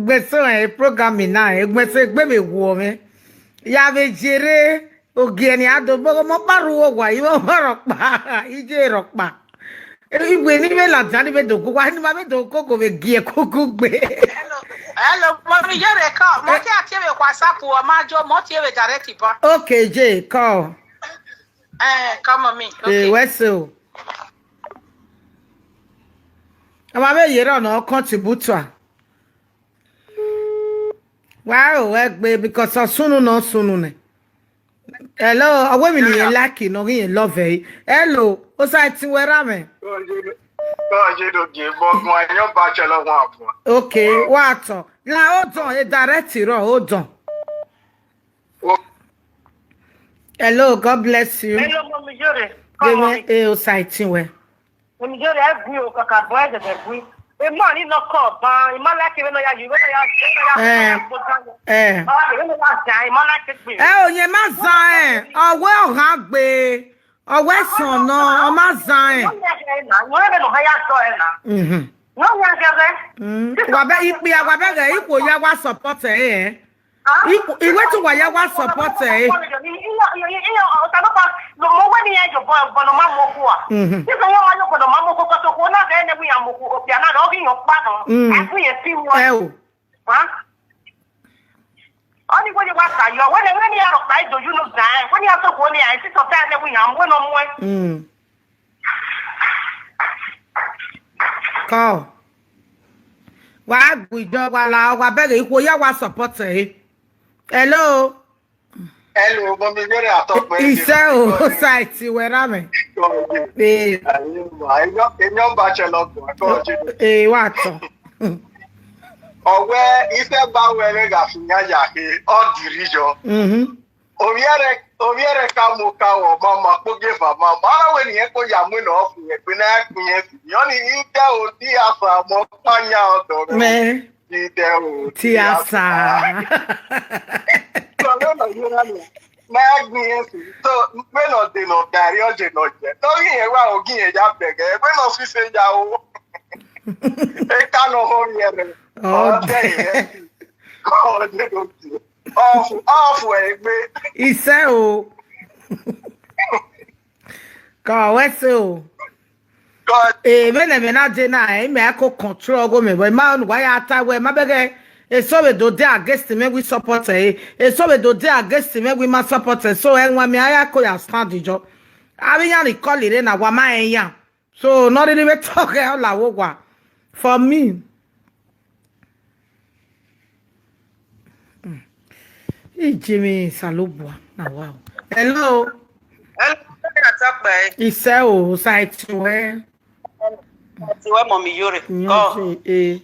Egbe so rẹn program na, egbe so egbe vbe wuọ mwẹ. Ya vbe jere ogie ni a do bọgọ mọ kpa ru owa, ivbe ọmọ rhọkpa, iye rhọkpa. Iwe ni vbe ladian ni vbe do gu wa, ni ma vbe do gogo vbe gie kuku gbe. Hello, hello, mommy, you dey call. Mo ti a tie vbe WhatsApp, o ma jo, mo tie vbe direct ba. Okay, Jay, call. Eh, come on me. Eh, okay. Wẹ so. Ama vbe yere ọna contribute to a. Wa ro wẹ gbe because ọ sunu nọ sunu nẹ. Hello, ọ wẹ mi ni yẹn like nọ ghi yẹn love ẹ. Hello, Osaẹtin wẹ ra mẹ. Kọ́ ọ ye do gie bọ gun ayọn ba chẹ lọ wọn àbọ̀. Okay, wa tọ. Na hold on, e direct rọ, hold on. Hello, God bless you. Hello, mommy, you dey. Come on. Dewe, eh, Osaẹtin wẹ. Mommy, you dey, I agree, o, kaka boy, I agree. E ma ni nọ kọ ba, I ma like vbene ọ ya yi, vbene ọ ya, vbene ọ ya, Eh, eh. Vbene ọ ya zan, I ma like it. Ẹ o, yẹn ma zan ẹ, ọ wẹ ọ gha gbe, ọ wẹ sọn nọ, ọ ma zan ẹ. Ọ ya ghe na, ọ ya ghe na, ọ ya zọ ẹ na. Mhm. Ọ ya ghe. Mm. Wa bẹ ikpia, wa bẹ ghe ikwo ya wa support ẹ, eh. Ikwo, iwe tu wa ya wa support ẹ, eh. Iyo, iyo, iyo, Osanobua, mo wẹ ne iran ye obọ, obọ ne ọ ma mu okhuo a. Mhm. This one, iran ma ye obọ ne ọ ma mu okhuo, because okhuo na ghẹ ne wẹ iran mu okhuo, okpia na, ọ ghi yan ọkpa nọ. Mm. A ghi ye fi wọ. Ẹ o. Huh? Ọni wẹ ne wa sa yọ, wẹ ne, wẹ ne iran rhọkpa do you know that, wẹ ne iran sokhuo ne iran, esi sọta ne wẹ iran mu, wẹ ne ọ muẹn. Mm. Call. Wa gui jọ, wa la, wa bẹghe ikhuo ya wa support ẹ. Hello. Hello, mommy, very atọ pẹ. Isẹ o, Osaẹtin wẹ ra mẹ. Eh. Enọ, enọ ba chẹ lọ gbọ, kọ je. Eh, wa tọ. Ọ wẹ, isẹ ba wẹ rẹ gha fi yan ya he, ọ diri yọ. Mhm. Ovbi ẹre, ovbi ẹre ka mu oka wọ, ma ma kpo gie eva ma, ma ra wẹ ne irẹn ko ya mu nọ fu yẹn gbe na ya kpe irẹn fi. Yọ ni, idẹ o, di asa mọ kpanya ọdọ rẹ. Mẹ. Idẹ o, di asa. Sọ lọ nọ yọ na nọ. Ma ya gbe irẹn fi. So, vbene ọ de nọ gari, ọ je nọ jẹ. Te ọ ghi irẹn wa, ọ ghi irẹn ya bẹghe. Vbene ọ sise ya o. Eka nọ họn ovbi ẹre. Ọ dẹ irẹn fi. Ọ dẹ do tie. Off, off egbe. Isẹ o. Ka wẹ sẹ o. Ka Eh, vbene mẹ na dee na, eh, mẹ ko control ọghe mẹ, but ma nu wa ya ta wẹ, ma bẹghe, eso vbe do dey against mẹ, we support ẹ, eh. Eso vbe do dey against mẹ, we ma support ẹ. So, ẹ wan mẹ, a ya ko ya stand jọ. Avbe iran ni call ire na, wa ma rẹn iran. So, nọ rhirhi vbe talk ẹ, ọ la wo wa. For me. Mm. Ijemi Salobua na wa o. Hello. Hello, ẹ ka ta kpẹ. Isẹ o, Osaẹtin wẹ. Ti wẹ mommy, you dey. Yan Oh. je, eh.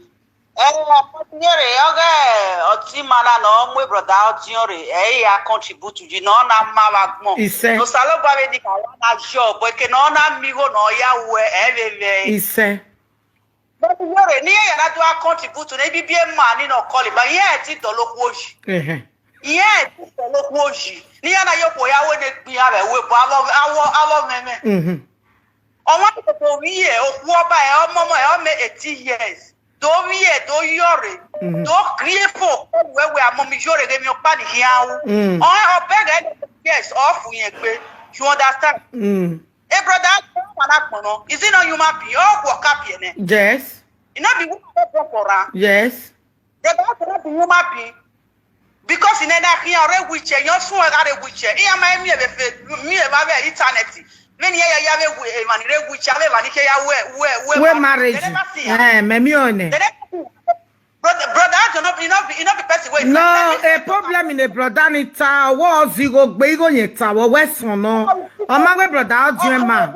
Eh, Mommy, you dey, ọghe ọtẹn ima na ne ọ mu brother Ọdiọn rre, ẹ i ya contribute yi ne ọ na ma vbe agbọn. Isẹ. Ne Osanobua vbe ni ka wa na yọ, but eke ne ọ na miẹn igho ne ọ ya ru ẹ, ẹ vbe vbe. Isẹ. But wẹrẹ ne iran ya na do a contribute ne ibibi ema ni nọ call ba, iran ti dọlọ okhuo yi. Ehẹn. Iran ti dọlọ okhuo yi. Ne iran na ye okhuo ya wẹ ne egbe iran vbe ẹvbo ebo, avbe, avbe, avbe ọmwẹmwẹ. Mhm. Ọmwa do vbiẹ, okhuo ọba, ẹ ọmọmọ, ẹ ọmọ eighteen years. Do vbiẹ, do yọrre, Mhm. do krie fo, wẹ wẹ amọmọ iyore ghe emwi ọkpa ni khian ru. Mm. Ọ, ọ bẹghe, yes, ọ fu yẹn gbe. You understand? Mm. A brother, ọmwa na gbọnnọ. Is it not human being? Ọ gu ọka biẹ nẹ. Yes. You know the woman wey born for am. Yes. Brother, you not be human being. Because in that here, re wheelchair, your son got a wheelchair. Iran ma miẹn vbe fe, miẹn vbe internet. Vbene iran ya ya vbe emwa ni re wheelchair, avbe emwa ni khe ya wẹ, wẹ, wẹ We marriage. They never see her. Eh, mẹ miẹn ọnẹ. They never see her. Brother, brother, you know, you know, you know the person wey No, a problem in a brother ni ta, ọwọ zigho gbe igho yẹn ta, wọ wẹ sọn nọ. Ọ ma wẹ brother, how do you man?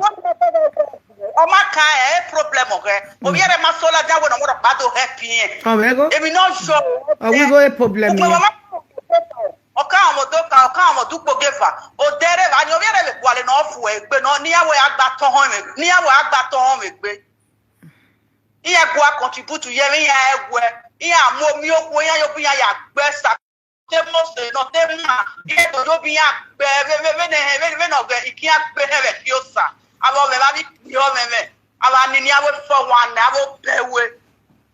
Ọ ma ka ẹ problem ọghẹ. Ovbi ẹre ma so ladian wẹ ne ọ wẹ rhọkpa do help irẹn. Ọ vbe go. Emwi ne ọ yọ. Ọ wẹ igho a problem Ugbe yẹn. Wa ma, ọ ka ọmọ do ka, ọ ka ọmọ do kpo geva. O dẹrẹ va ni ovbi ẹre vbe gualọ ne ọ fu egbe nọ, ne iran wẹ a gba tọn họn mwẹ, ne iran wẹ a gba tọn họn mwẹ egbe. Iran gua contribute ye vbe iran ẹwẹ, iran mu omi okhuo, iran yo bu iran ya gbe sa. Te Mose nọ te ma, iran do yo bu iran gbe vbe, vbe, vbe ne, vbe, vbe ne ọ ghe ikian gbe hẹ vbe Ẹkhiẹ Osa. Avbe ọmwẹ vbe avbe ikpia ọmwẹmwẹ, avbe anini avbe four one nine, avbe obẹ we.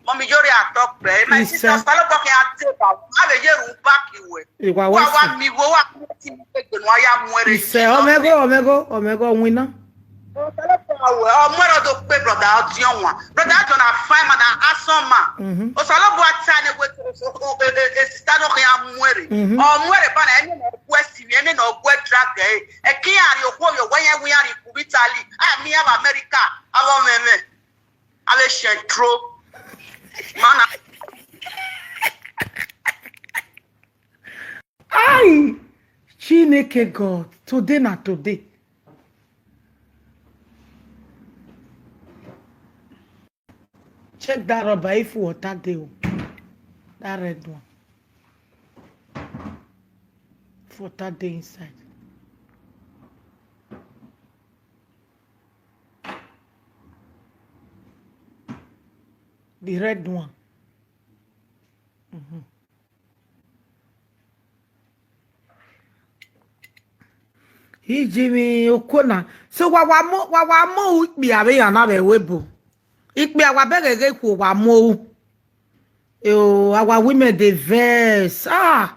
Mọmi Iyore Atọkpẹ, my sister, Osanobua khian te ba, a vbe ye ru back wẹ. Wa wa wa si. Mi wo wa ti mi egbe nu a ya mu ẹre. Isẹ, ọmẹgho, ọmẹgho, ọmẹgho winna. Osanobua wẹ, ọ mu ẹre do kpe brother Ọdiọnwa. Brother Ọdiọnwa na fine man, na handsome man. Mhm. Osanobua ta ne wẹ, o, o, o, e, e, e, sister no khian mu ẹre. Mhm. Ọ mu ẹre ba na, ẹmwẹ ne ọ gu ẹre si, ẹmwẹ ne ọ gu ẹre drag ẹre. Ẹ khian rhie okhuo vbe owẹ yẹn, wẹ iran rhie ikun vbe Italy. A miẹn avbe America, avbe ọmwẹmwẹ. Avbe central. Mana. Ai! Chineke God, today na today. Check that rubber if water dey o. That red one. If water dey inside. The red one. Mhm. Ijimwi okuo na. So wa wa mu, wa wa mu ikpia vbe iran na vbe ẹvbo ebo. Ikpia wa bẹghe ghe ikhuo wa mu ohu. Eo, our women dey vex. Ah,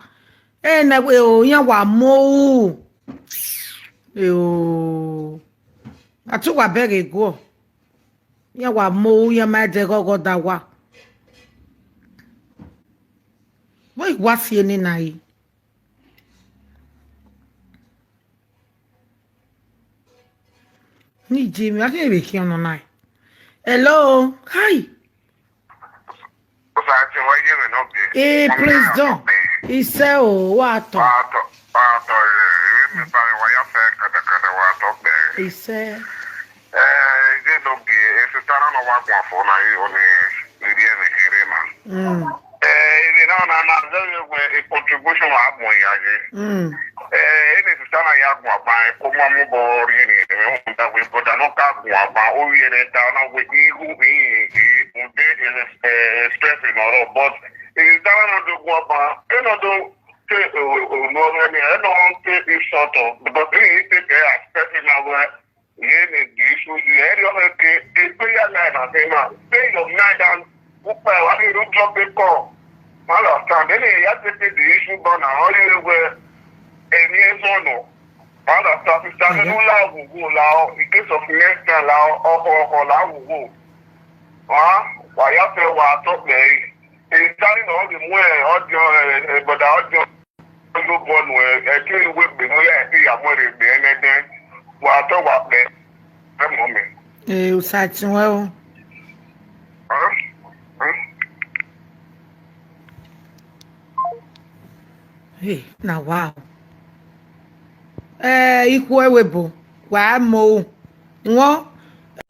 ena we o, iran wa mu ohu. Eo, a tu wa bẹghe guọ. Iran wa mu ohu, iran ma dẹ ghọghọ da wa. Vbọ i wa si eni na re? Ni Jimmy, a khin vbe khian nọ na. Hello, hi. Osatin wa ye mwẹ nọ biẹ. Eh, Prince Don. Isẹ o, wa tọ. Wa tọ, wa tọ, eh, eh, mi ba wa ya fẹ kadakada wa tọ gbẹ. Isẹ. Eh, je no biẹ, eh, sister na nọ wa guan fo na, eh, oni, eh, iri ẹmwẹ kherhe na. Mm. Eh, iri na na na, zẹ vbe wẹ, eh, contribution wa gbọn ya ye. Mm. Eh, eni sister na ya guan ban, eh, ko ma mu bọ rhie ni, eh, unda we brother no ka guan ban, o ye ne da na we, ihu, eh, eh, ude, eh, eh, stress in oro, but, eh, sister na do guan ban, eh, no do, te, eh, eh, eh, no, eh, eh, no, te, eh, sort of, but, eh, eh, take care as person na we, ye ne the issue, ye area of ke, eh, prayer line and thing na, pay your mind and who pay, what you do, drop the call. Understand? Then you have to take the issue down and all you will, any one no. Understand? Sister, we do la, we go la, in case of next time, la, or, or, or, la, we go. Huh? Why you have to, what, talk, eh? It's telling all the more, all the, eh, eh, but all the Ojobọnu, ẹ, ẹ te wegbe ne ọ ya ẹre ya mu ẹre gbe ẹnẹdẹn, wa tọ wa kpẹ, ẹ mọ mẹ. Ee, Osatin wẹ o. Hẹn? Hẹn? Hey, na wa o. Ẹ, ikhuo ẹvbo ebo, wa mu o. Wọn,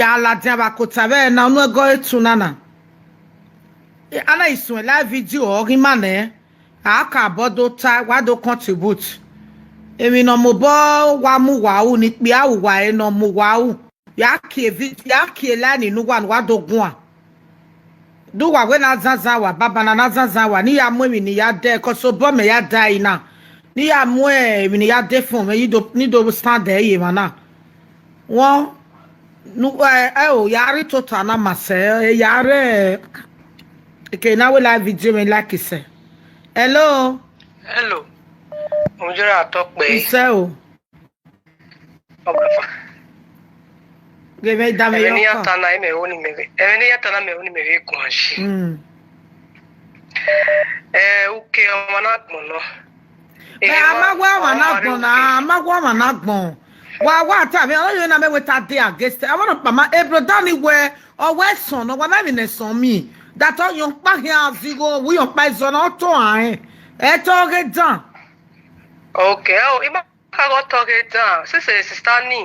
ya ladian vbe akota vbe na, unu ẹgọ etu na na. A na i suẹn live video, ọ ghi ma nẹ. A ka bọ do ta, wa do contribute. Emwi ne ọ mobọ wa mu uwa ru, ne ikpia uwa ẹre ne ọ mu uwa ru. Ya kie vi-, ya kie line ne uwa ne uwa do guan. De uwa wẹ ne a zanzan wa, baba na ne a zanzan wa, ne I ya mu emwi ne I ya dẹ, cause obọ mẹ ya da ẹre na. Ne I ya mu emwi ne I ya de fun mwẹ, I do, ne I do stand ẹre ye emwa na. Wọn, nu, ẹ, ẹ o, ya rre tota na ma sẹ, ẹ, ya rre, eke na wẹ live video mwẹ like sẹ. Hello? Hello. Ojọra atọ kpẹ. Isẹ o. Ọgbẹfa. Ghe mwẹ da mwẹ ẹmwẹ ne I ya yọ ta na, mẹ ho ni mẹ vbe, ẹmwẹ ne I ya ta na, mẹ ho ni mẹ vbe guan shi. Mm. Eh, uke ọmwa na gbọn nọ. Mẹ, a ma wẹ ọmwa na gbọn na, a ma wẹ ọmwa na gbọn. Wa, wa ta mẹ, ọ yọ na mẹ wẹ ta dey against. A wa nọ kpa ma, e brother ni wẹ, ọ wẹ sọn, nọ wa na emwi ne sọn mi. That ọ yọn kpa khian zigho, wi yọn kpa izọ na, ọ tọ a rẹn. Ẹ tọ ghe dan. Okay, oh, ima ka gọ tọ ghe dan. Sẹsẹ sister ni,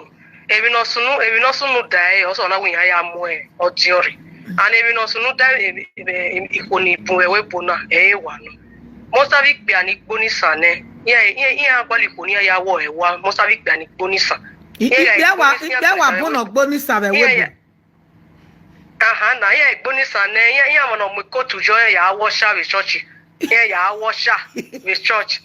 emwi ne ọ sunu, emwi ne ọ sunu da ẹre, ọ sẹ ọna wẹ iran ya mu ẹre, ọ diọrre. And emwi ne ọ sunu da, e, e, e, ikhuo ni bun ẹvbo ebo na, ẹ i re wa nọ. Mọsa vbe ikpia ni gbo ni san nẹ, iran, iran, iran gualọ ikhuo ne iran ya wọ ẹre wa, mọsa vbe ikpia ni gbo ni san. I-, ikpia wa, ikpia wa bun ne ọ gbo ni san vbe ẹvbo ebo. Aha, na, iran gbo ni san nẹ, iran, iran ọmwa ne ọ mu ikotu yọ, iran ya wọ ọsha vbe church. Iran ya wọ ọsha vbe church.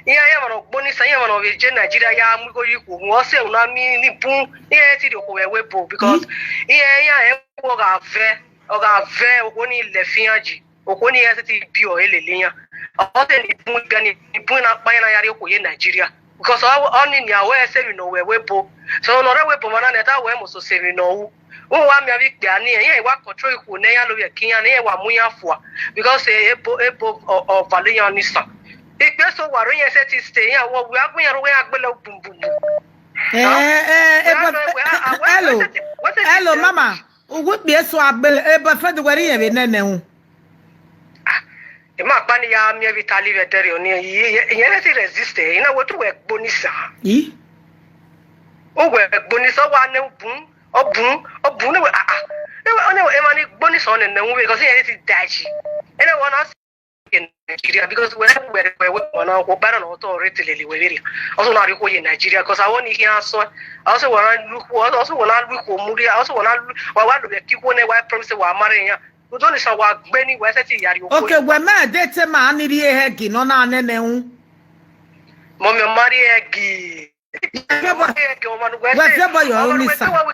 Iran, iran ọmwa ne ọ gbo ni san, iran ọmwa ne ọ vbe je Nigeria ya mu igho ye ikhuo, ọ sẹ una mi ni bun, iran ti rhie okhuo vbe ẹvbo ebo, because iran, iran rẹn wọ gha vẹ. ọ gha vẹ okhuo ni lẹ fian ji, okhuo ni ẹ sẹtin bi ọre lele iran. Ọ te ni bun igbẹ ni bun na kpa iran na ya rrie okhuo ye Nigeria. Because ọ ni nian wẹ ẹse emwi ne ọ wẹ ẹvbo ebo. So ne ọ rre ẹvbo ebo mwa na nẹ, ta wẹ ẹmwẹ oso se emwi ne ọ ru. Uwa miẹn avbe ikpia ni, iran wa control ikhuo ne iran lovbiẹ ke iran, ne iran wa mu iran fua. Because ebo ebo ọ vale iran ni san. Ikpia eso wa rre iran sẹtin stay, iran wọ wẹ a gu iran rre, iran gbele bumbumbu. Hello, hello, mama. Uwu ikpia eso agbele, ebo friend wẹ rre iran vbe nene ru. Ima kpa ni ya miẹn vbe Italy vbe ẹdẹrriọ ni, iyẹn rẹ ti resist ẹ, I na wẹ te uwẹ gbe Onisa. I? Uwẹ gbe Onisa, ọ wa nẹ bun, ọ bun, ọ bun, ne wẹ, ah, ah. Ne wẹ, ne wẹ, emwa ni gbe Onisa nene ru, because iyẹn rẹ ti daji. Ene wẹ na si Nigeria, because wẹ, wẹ, wẹ, wẹ, wẹ na, wẹ ba na, ọtọ rẹ te lele wẹ vberriọ. Ọsọ na rrie okhuo ye Nigeria, because awọ ni khian sọ, ọsọ wẹ na lu ikhuo, ọsọ wẹ na lu ikhuo mu rria, ọsọ wẹ na lu, wa, wa lo vbe ke ikhuo nẹ, wa promise wa marry iran. Udo ni sa wa gbe ni, wẹ sẹtin ya rrie okhuo. Okay, wẹ mẹ de te ma ni rrie hẹgi nọ na nene ru. Mọmi, ọ ma rrie hẹgi. Ọ ma rrie hẹgi, ọ ma nu wẹ Wẹ se, fi ẹbọ yọ ọ ma nu wẹ Onisa. se wa wi-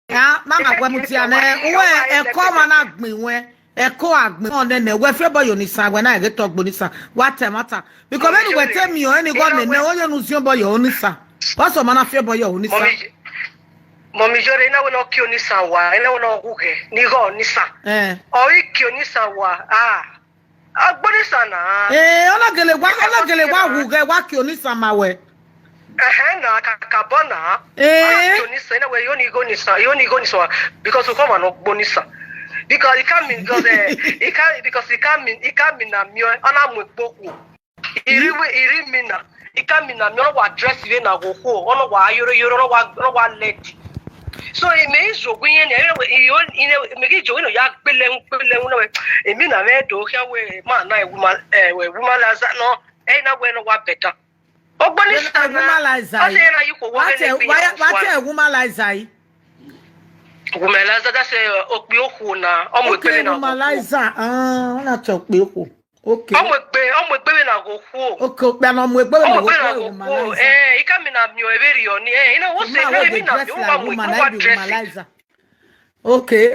Ya, mama, wẹ mudia nẹ, uwẹ ẹko ọmwa na gbin wẹ, ẹko a gbin wẹ nene, wẹ fi ẹbọ yọ Onisa, wẹ na ghe tọ gbe Onisa, wa ta ẹmwata. Because vbene uwẹ te miẹn ọnrẹn ni igho nene, ọ yọ ne u ziẹn obọ yọ Onisa. Ọsọ ma na fi ẹbọ yọ Onisa. Mọmi, mọmi, yọrẹ, I na wẹ ne ọ kie Onisa wa, I na wẹ ne ọ ghughẹ, ne igho Onisa. Eh. Ọ i kie Onisa wa, ah. Ọ gbe Onisa na. Eh, ọ na gele wa, ọ na gele wa ghughẹ, wa kie Onisa ma wẹ. Ẹhẹn na, kakabọ na. Eh. Ọ na kie Onisa, I na wẹ, I ho ne igho Onisa, I ho ne igho Onisa wa, because ukọ ma ne ọ gbe Onisa. Because I can't mean, because, eh, I can't, because I can't mean, I can't mean na miẹn, ọ na mu egbe okhuo. Iri we, iri mina, I can't mean na miẹn, ọ na wa dress vbe na ghe okhuo, ọ na wa yoro yoro, ọ na wa, ọ na wa lẹdi. So, I mẹ i zogbe iran ni, I, I, I, I mẹ ghi zogbe ne ọ ya gbele ẹwu, gbele ẹwu na wẹ, emina mwẹ do khian wẹ, ma na, eh, woman, eh, wẹ, womanizer nọ, ẹ i na wẹ ne ọ wa better. Ọ gbe Onisa na. Womanizer. Ọ sẹ na yi khuo wọ Wa ghẹ te, ne gbe wa, iran wa fua. Te womanizer yi. Womanizer, that's, eh, okpia okhuo na, ọ mu Okay, egbe na womanizer. Ah, ọ na te okpia okhuo. Okay. Ọ mu egbe, ọ mu egbe vbe na ghe okhuo. Okay, okpia na ọ mu egbe vbe Ọ na mu ghe egbe na okhuo, ghe okhuo. Womanizer. Eh, I can't mean na miẹn ọnrẹn vberriọ ni. Eh, I na wẹ sẹ, I can't mean na miẹn, ọ wa mu egbe, ọ wa dress. Womanizer. Okay,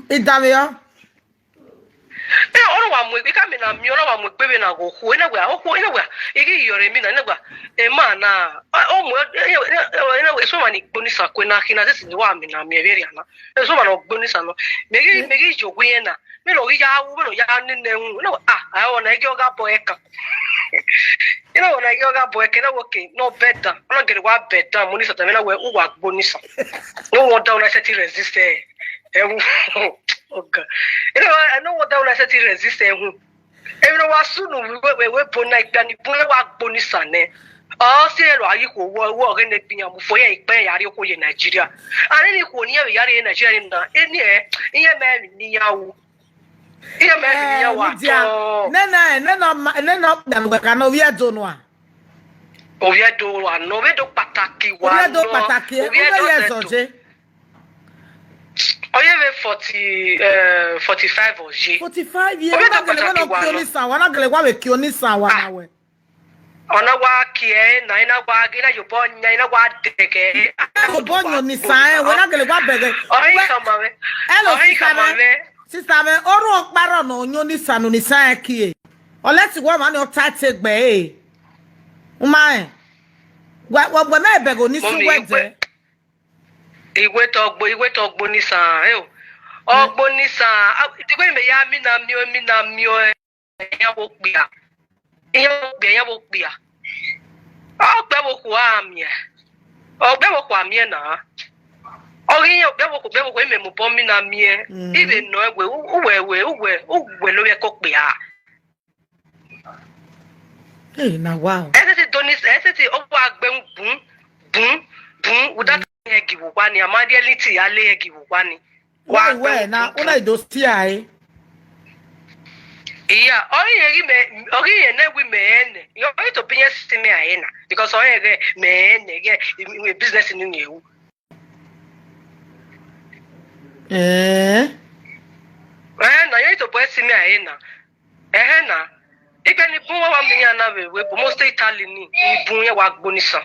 I danmwehọ. Eh, ọ na wa mu egbe, I can't mean na miẹn, ọ na wa mu egbe vbe na ghe okhuo. I na wẹ, okhuo, I na wẹ, I ghi yọrọ emina, I na wẹ, emina, ọ, ọ mu, eh, eh, eh, eh, eso ma ni gbe Onisa kue na, khin na, this is what I mean, na miẹn vberriọ na. Eso ma ni gbe Onisa nọ. Mẹ ghi, mẹ ghi zogbe iran na. Vbene ọ ghi ya ru, vbene ọ ya nene ru, ne, ah, a, ọ na ghi ọ gha bọ ẹkan. You know, ọ na ghi ọ gha bọ ẹkan, na wẹ, okay, no better. Ọ na gele wa better, mo ni Satan, na wẹ, uwa gbe Onisa. No wonder una sẹtin resist, eh. Eh, okay. You know, I no wonder una sẹtin resist, eh, hu. Emwi ne wa sunu, wẹ, wẹ, wẹ bo na ikpia ni bun, wa gbe Onisa nẹ. Ọ si ẹre a yi khuo wọ, wọ ghe ne gbe iran mu fo, ya ikpẹ ya rrie okhuo ye Nigeria. A ni ni khuo ne iran vbe ya rrie Nigeria ni na, eni ẹ, iran mẹ emwi ne iran ru. Iran mẹ emwi ne iran wa tọ. Nena, nena, nena, nena, nena, ovbi Ẹdo nua. Ovbi Ẹdo wa nọ, ovbi Ẹdo kpataki wa nọ. Ovbi Ẹdo kpataki, ovbi Ẹdo ye zọje. Ọ ye vbe forty, eh, forty-five ọ ye. Forty-five years. Ovbi Ẹdo kpataki wa nọ. Ọ na gele wa vbe kie Onisa wa na wẹ. Ọ na wa kie na, I na wa, I na ye obọ yan, I na wa dẹgẹ. Obọ yan Onisa, eh, wẹ na gele wa bẹghe. Ọ i khama mwẹ. Hello, sister mwẹ. Sister mwẹ, orhunmwu ọkpa rrọọ ne ọ yan Onisa ne Onisa rẹn kie. Unless wẹ ọmwa ni ọ ta te gbe, eh. Uma rẹn. Wẹ, wẹ, wẹ mẹ bẹghe Onisa wẹ dẹ. Iwe tọ gbe, iwe tọ gbe Onisa, eh o. Ọ gbe Onisa, a, ti gbe mẹ ya mina miẹn, mina miẹn, eh. Iran vbe okpia. Iran vbe okpia, iran vbe okpia. Ọ gbe vbe okhuo a miẹn. Ọ gbe vbe okhuo a miẹn na. Ọ ghi iran gbe vbe okhuo, gbe vbe okhuo, imẹ mu obọ mina miẹn. Mhm. I vbe nọ ẹwe, u, uwẹ, uwẹ, uwẹ, uwẹ ne ovbi ẹko kpia. Hey, na wow. Ẹ sẹtin do ni, ẹ sẹtin, ọ wa gbe bun, bun, bun, without hẹgi vbe owa ni, a ma reality, a le hẹgi vbe owa ni. Why, why, na, una i do see ai? Iya, ọ ghi rẹn ghi mẹ, ọ ghi rẹn nẹ wẹ mẹ rẹn nẹ. Ọ ghi tobọ irẹn si mẹ a rẹn na, because ọ rẹn ghẹ mẹ rẹn nẹ, ghẹ, i, i, business ni rẹn ru. Eh? Ẹ na, ọ ghi tobọ irẹn si mẹ a rẹn na. Ẹhẹn na. Ikpe ni bun wa wa miẹn iran na vbe wẹ, but most Italy ni, ni bun iran wa gbo ni san.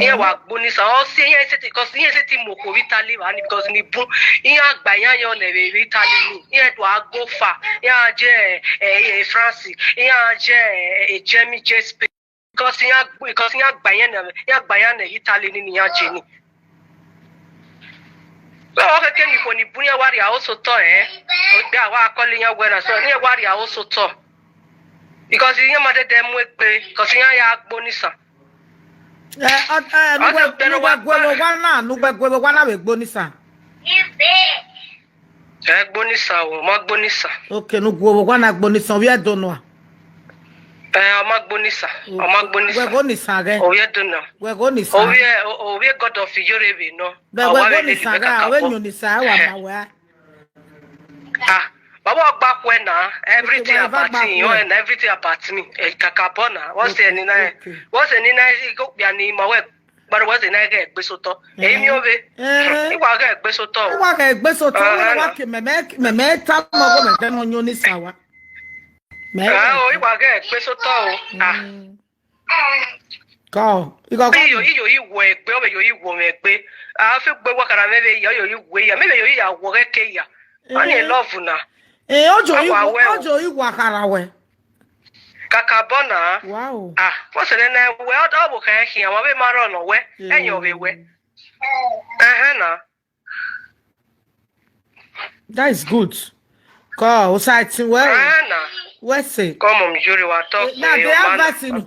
Iran wa gbo ni san. Ọ si iran seti, 'cause iran seti mu okhuo vbe Italy vbe ni, because ni bun iran gba iran yọ nẹ vbe vbe Italy ni. Iran do a go far. Iran je eh, eh, France, iran je eh, eh, Germany, je Spain. Because iran gbo, because iran gba iran nẹ, iran gba iran nẹ Italy ni, ni iran je ni. So, ọ khẹke ni ikhuo ni bun iran wa rhie aro sotọ, eh? Okpia wa call iran wẹ na, so iran wa rhie aro sotọ. Because iran ma dẹdẹ mu egbe, because iran ya gbo ni san. Eh, ọ- eh, ne uwẹ, ne uwẹ gu ẹvbo owa na, ne uwẹ gu ẹvbo owa na vbe gbo ni san. Ẹ gbo ni san o, ọ ma gbo ni san. Okay, ne u gu ẹvbo owa na gbo ni san, ovbi Ẹdo nua. Ẹ, ọ ma gbo ni san, ọ ma gbo ni san. Wẹ gho ni san ghẹ. Ovbi Ẹdo nua. Wẹ gho ni san. Ovbi ẹ, o- ovbi ẹ God of Iyore vbe nọ. Wẹ wẹ gho ni san ghẹ, ọ vbe yin ni san, ẹ wa ma wẹ. Ah, baba ọgba khuẹ na, everything about him, and everything about me. Eh, kakabọ na, what's the nina? What's the nina? Go be an imo we, but what's the nina? Egbe sotọ. Emi ove. I wa ghe egbe sotọ o. I wa ghe egbe sotọ, wẹ wa ke mẹ, mẹ, mẹ, mẹ ta mọ go mẹ de no yin ni san wa. Mẹ. Ah, o, i wa ghe egbe sotọ o. Ah. Kọ, i gọ iyo, iyo, i wọ egbe, ọ vbe yo i wọ mwẹ egbe. A fe gbe wa kara vbe vbe ya, iyo, i wọ ya. Me vbe yo i ya wọ ghe ke ya. Ani love na. Eh, ojo i wọ, ojo i wọ kara wẹ. Kakabọ na. Wow. Ah, what's the name? Wẹ ọ da wo kha khian, wa vbe ma rọ nọ wẹ. Ẹyọ vbe wẹ. Ẹhẹn na. That is good. Kọ, osa ti wẹ o. Ẹhẹn na. Wẹ se. Come on, Yuri, wa talk. Now they have vaccine.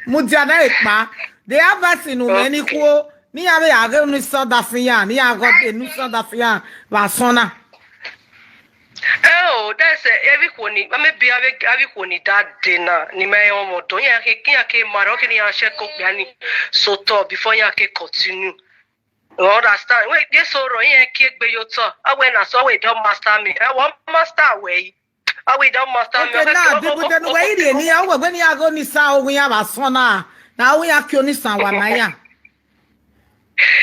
Mudia na ekpa. They have vaccine many khuo. Ni ya vbe ya ghe unu sọ da fi ya, ni ya ghe unu sọ da fi ya. Va sọ na. Eh, oh, that's, eh, every khuo ni, maybe every, every khuo ni that day na, ni ma ọmọ do, iran ke, iran ke ma rọ, ke ni iran check up ya ni, sotọ before iran ke continue. You understand? Wẹ, yes, so rọ, iran ke gbe yo tọ. Awe na so, awe don master me. I want master away. Awe don master me. Okay, now, people then where they ni, awe when you go ni sa, o, we have a son na. Now we are killing ni sa wa na ya.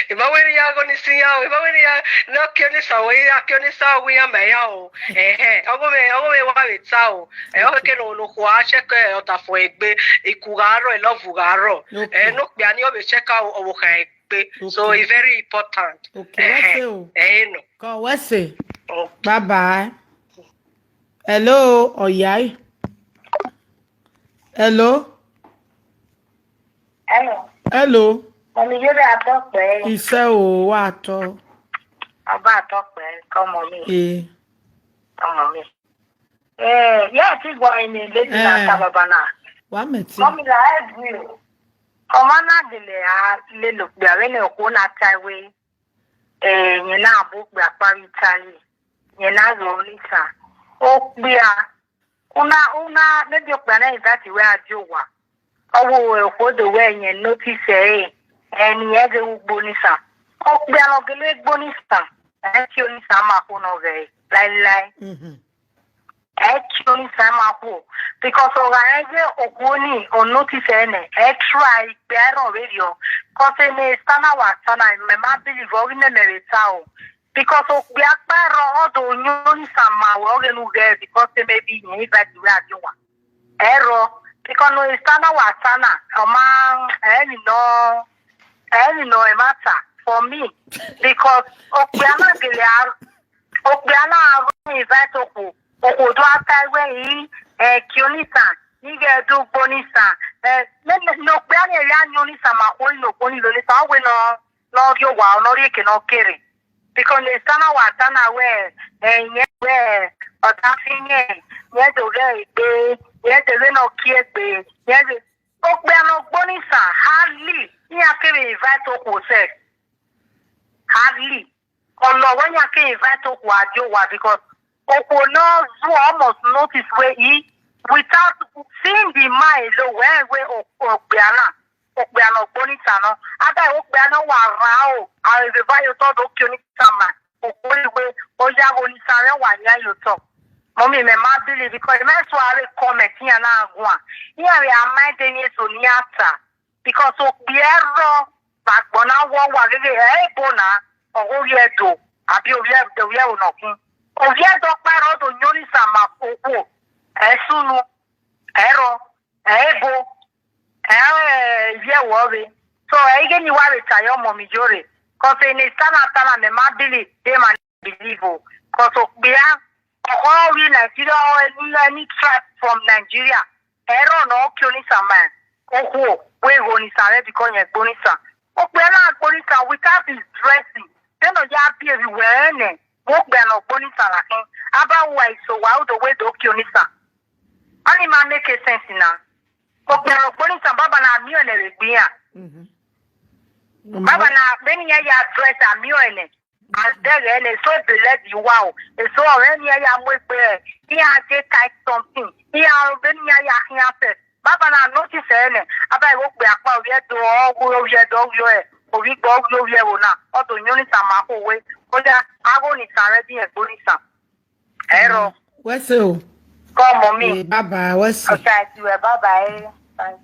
Ima wẹ ne iran gho ni sin iran o, ima wẹ ne iran ne ọ kie ni sa o, iran kie ni sa o, iran ma iran o. Ẹhẹn, ọghe mwẹ, ọghe mwẹ wa vbe ta o. Ẹ, ọghe ke ne okhuo a check, ẹ, ọdafẹn egbe, iku gha rrọọ, love gha rrọọ. Okay. Ẹ, ne okpia ni ọ vbe check out ọvbokhan egbe. So, okay, it's very important. Okay, wẹ se o. Ẹhẹn, ẹ nọ. Kọ wẹ se. Mm. Bye bye. Hello, ọya. Hello. Hello. Hello. Mọmi, yẹrẹ atọ pẹ. Isẹ o, wa atọ. Ọba atọ pẹ, kọ mọmi. Eh. Kọ mọmi. Eh, ya ti gwa ini lady na ta baba na. Wa mẹ ti. Mọmi, la ẹ gui o. Ọmọ na gele a lele okpia vbene okhuo na ta ẹwe. Eh, yẹn na bu okpia kpa vbe Italy. Yẹn na ghe onisan. Okpia. Una, una, maybe okpia na invite wẹ a die owa. Ọ wo okhuo do wẹ yẹn notice ẹre, ẹni ẹ ghe ugbo ni san. Okpia ne ọ gele gbo ni san, ẹ tie onisan ma khuo ne ọ ghẹ laelae. Mhm. Ẹ tie onisan ma khuo. Because ọ gha rẹn ye okhuo ni, ọ notice ẹre nẹ, ẹ try ikpia ẹre ọ vberriọ. Cause ene Esther na wa ta na, mẹ ma believe ọ ghi mẹ mẹ vbe ta o. Because okpia kpa ẹrọ, ọ do yin onisan ma wẹ ọ ghe ne u ghẹ, because maybe yẹn invite wẹ a die owa. Ẹrọ, because ne Esther na wa ta na, ọ ma, ẹni nọ, ẹni nọ ẹ ma ta for me, because okpia na gele a, okpia na a rhọ invite okhuo, okhuo do a ta wẹ i, ẹ, kie onisan, ni ghẹ do gbe onisan, ẹ, ne, ne, ne okpia ni ya yin onisan ma khuo, ne okhuo ni lo onisan, ọ wẹ nọ, ne ọ rrie owa, ne ọ rrie eke ne ọ kere. Because ne Esther na wa ta na wẹ, ẹ, yẹn wẹ, ọdafẹn yẹn, yẹn do ghẹ egbe, yẹn de vbene ọ kie egbe, yẹn de, okpia ne ọ gbe onisan, hardly, iran kevbe invite okhuo sef. Hardly. Ọnọ wẹ iran ke invite okhuo a die owa, because okhuo ne ọ zuọ almost notice wẹ i, without seeing the man alone, wẹ wẹ o-, okpia na, okpia ne ọ gbe onisan nọ. Ada okpia na wa rhan o, a vbe vbe va ye otọ do kie onisan ma, okhuo ni wẹ, ọ ya ghe onisan mwẹ wa yan ye otọ. Mọmi, mẹ ma believe, because mẹ so a vbe comment iran na guan. Iran vbe a mind eni eso ne iran ta. Because okpia ẹrọ vbe agbọn na wọ wa gheghe ẹ ebo na, ọ ghe ovbi Ẹdo, abi ovbi Ẹdo, ovbi ẹvbo nọ khin. Ovbi Ẹdo ọkpa ẹrọ do yin onisan ma okhuo, ẹ sunu. ẹrọ, ẹbo, ẹ, ivbi ẹvbo ọvbe. So, ẹ i ghe ne I wa vbe ta ye ọmọ mi Iyore, cause ene Satan tama mẹ ma believe, de ma believe o. Cause okpia, ọkhọ vbe Nigeria, any, any tribe from Nigeria, ẹrọ ne ọ kie Onisa ma okhuo, wẹ ghe Onisa rẹ, because rẹn gbe Onisa. Okpia na gbe Onisa without his dressing. Then ọ ya biẹ vbe wẹ nẹ, vbe okpia ne ọ gbe Onisa na khin, a ba wa iso wa udo wẹ do kie Onisa. Ọni ma make sense na. Okpia ne ọ gbe Onisa, baba na miẹn ẹnẹ vbe egbe iran. Baba na, vbene iran ya dress, a miẹn ẹnẹ. Adẹghẹ ne eso belẹdi wa o, eso ọre ne iran ya mu egbe, iran je type something, iran vbene iran ya khian sẹ. Baba na notice ẹre nẹ, a ba ẹvbo okpia kpa, ovbi Ẹdo, ọ wu ovbi Ẹdo, ọ wu ẹ, ovbi Igbo, ọ wu ovbi ẹvbo na, ọ do yin Onisa ma kho we. Oya, a ghe Onisa rẹ, din ẹgbe Onisa. Ẹrọ. Wẹ se o. Kọ mọ mi. Eh, bye bye, wẹ se. Ọsa ẹti wẹ, bye bye. Bye.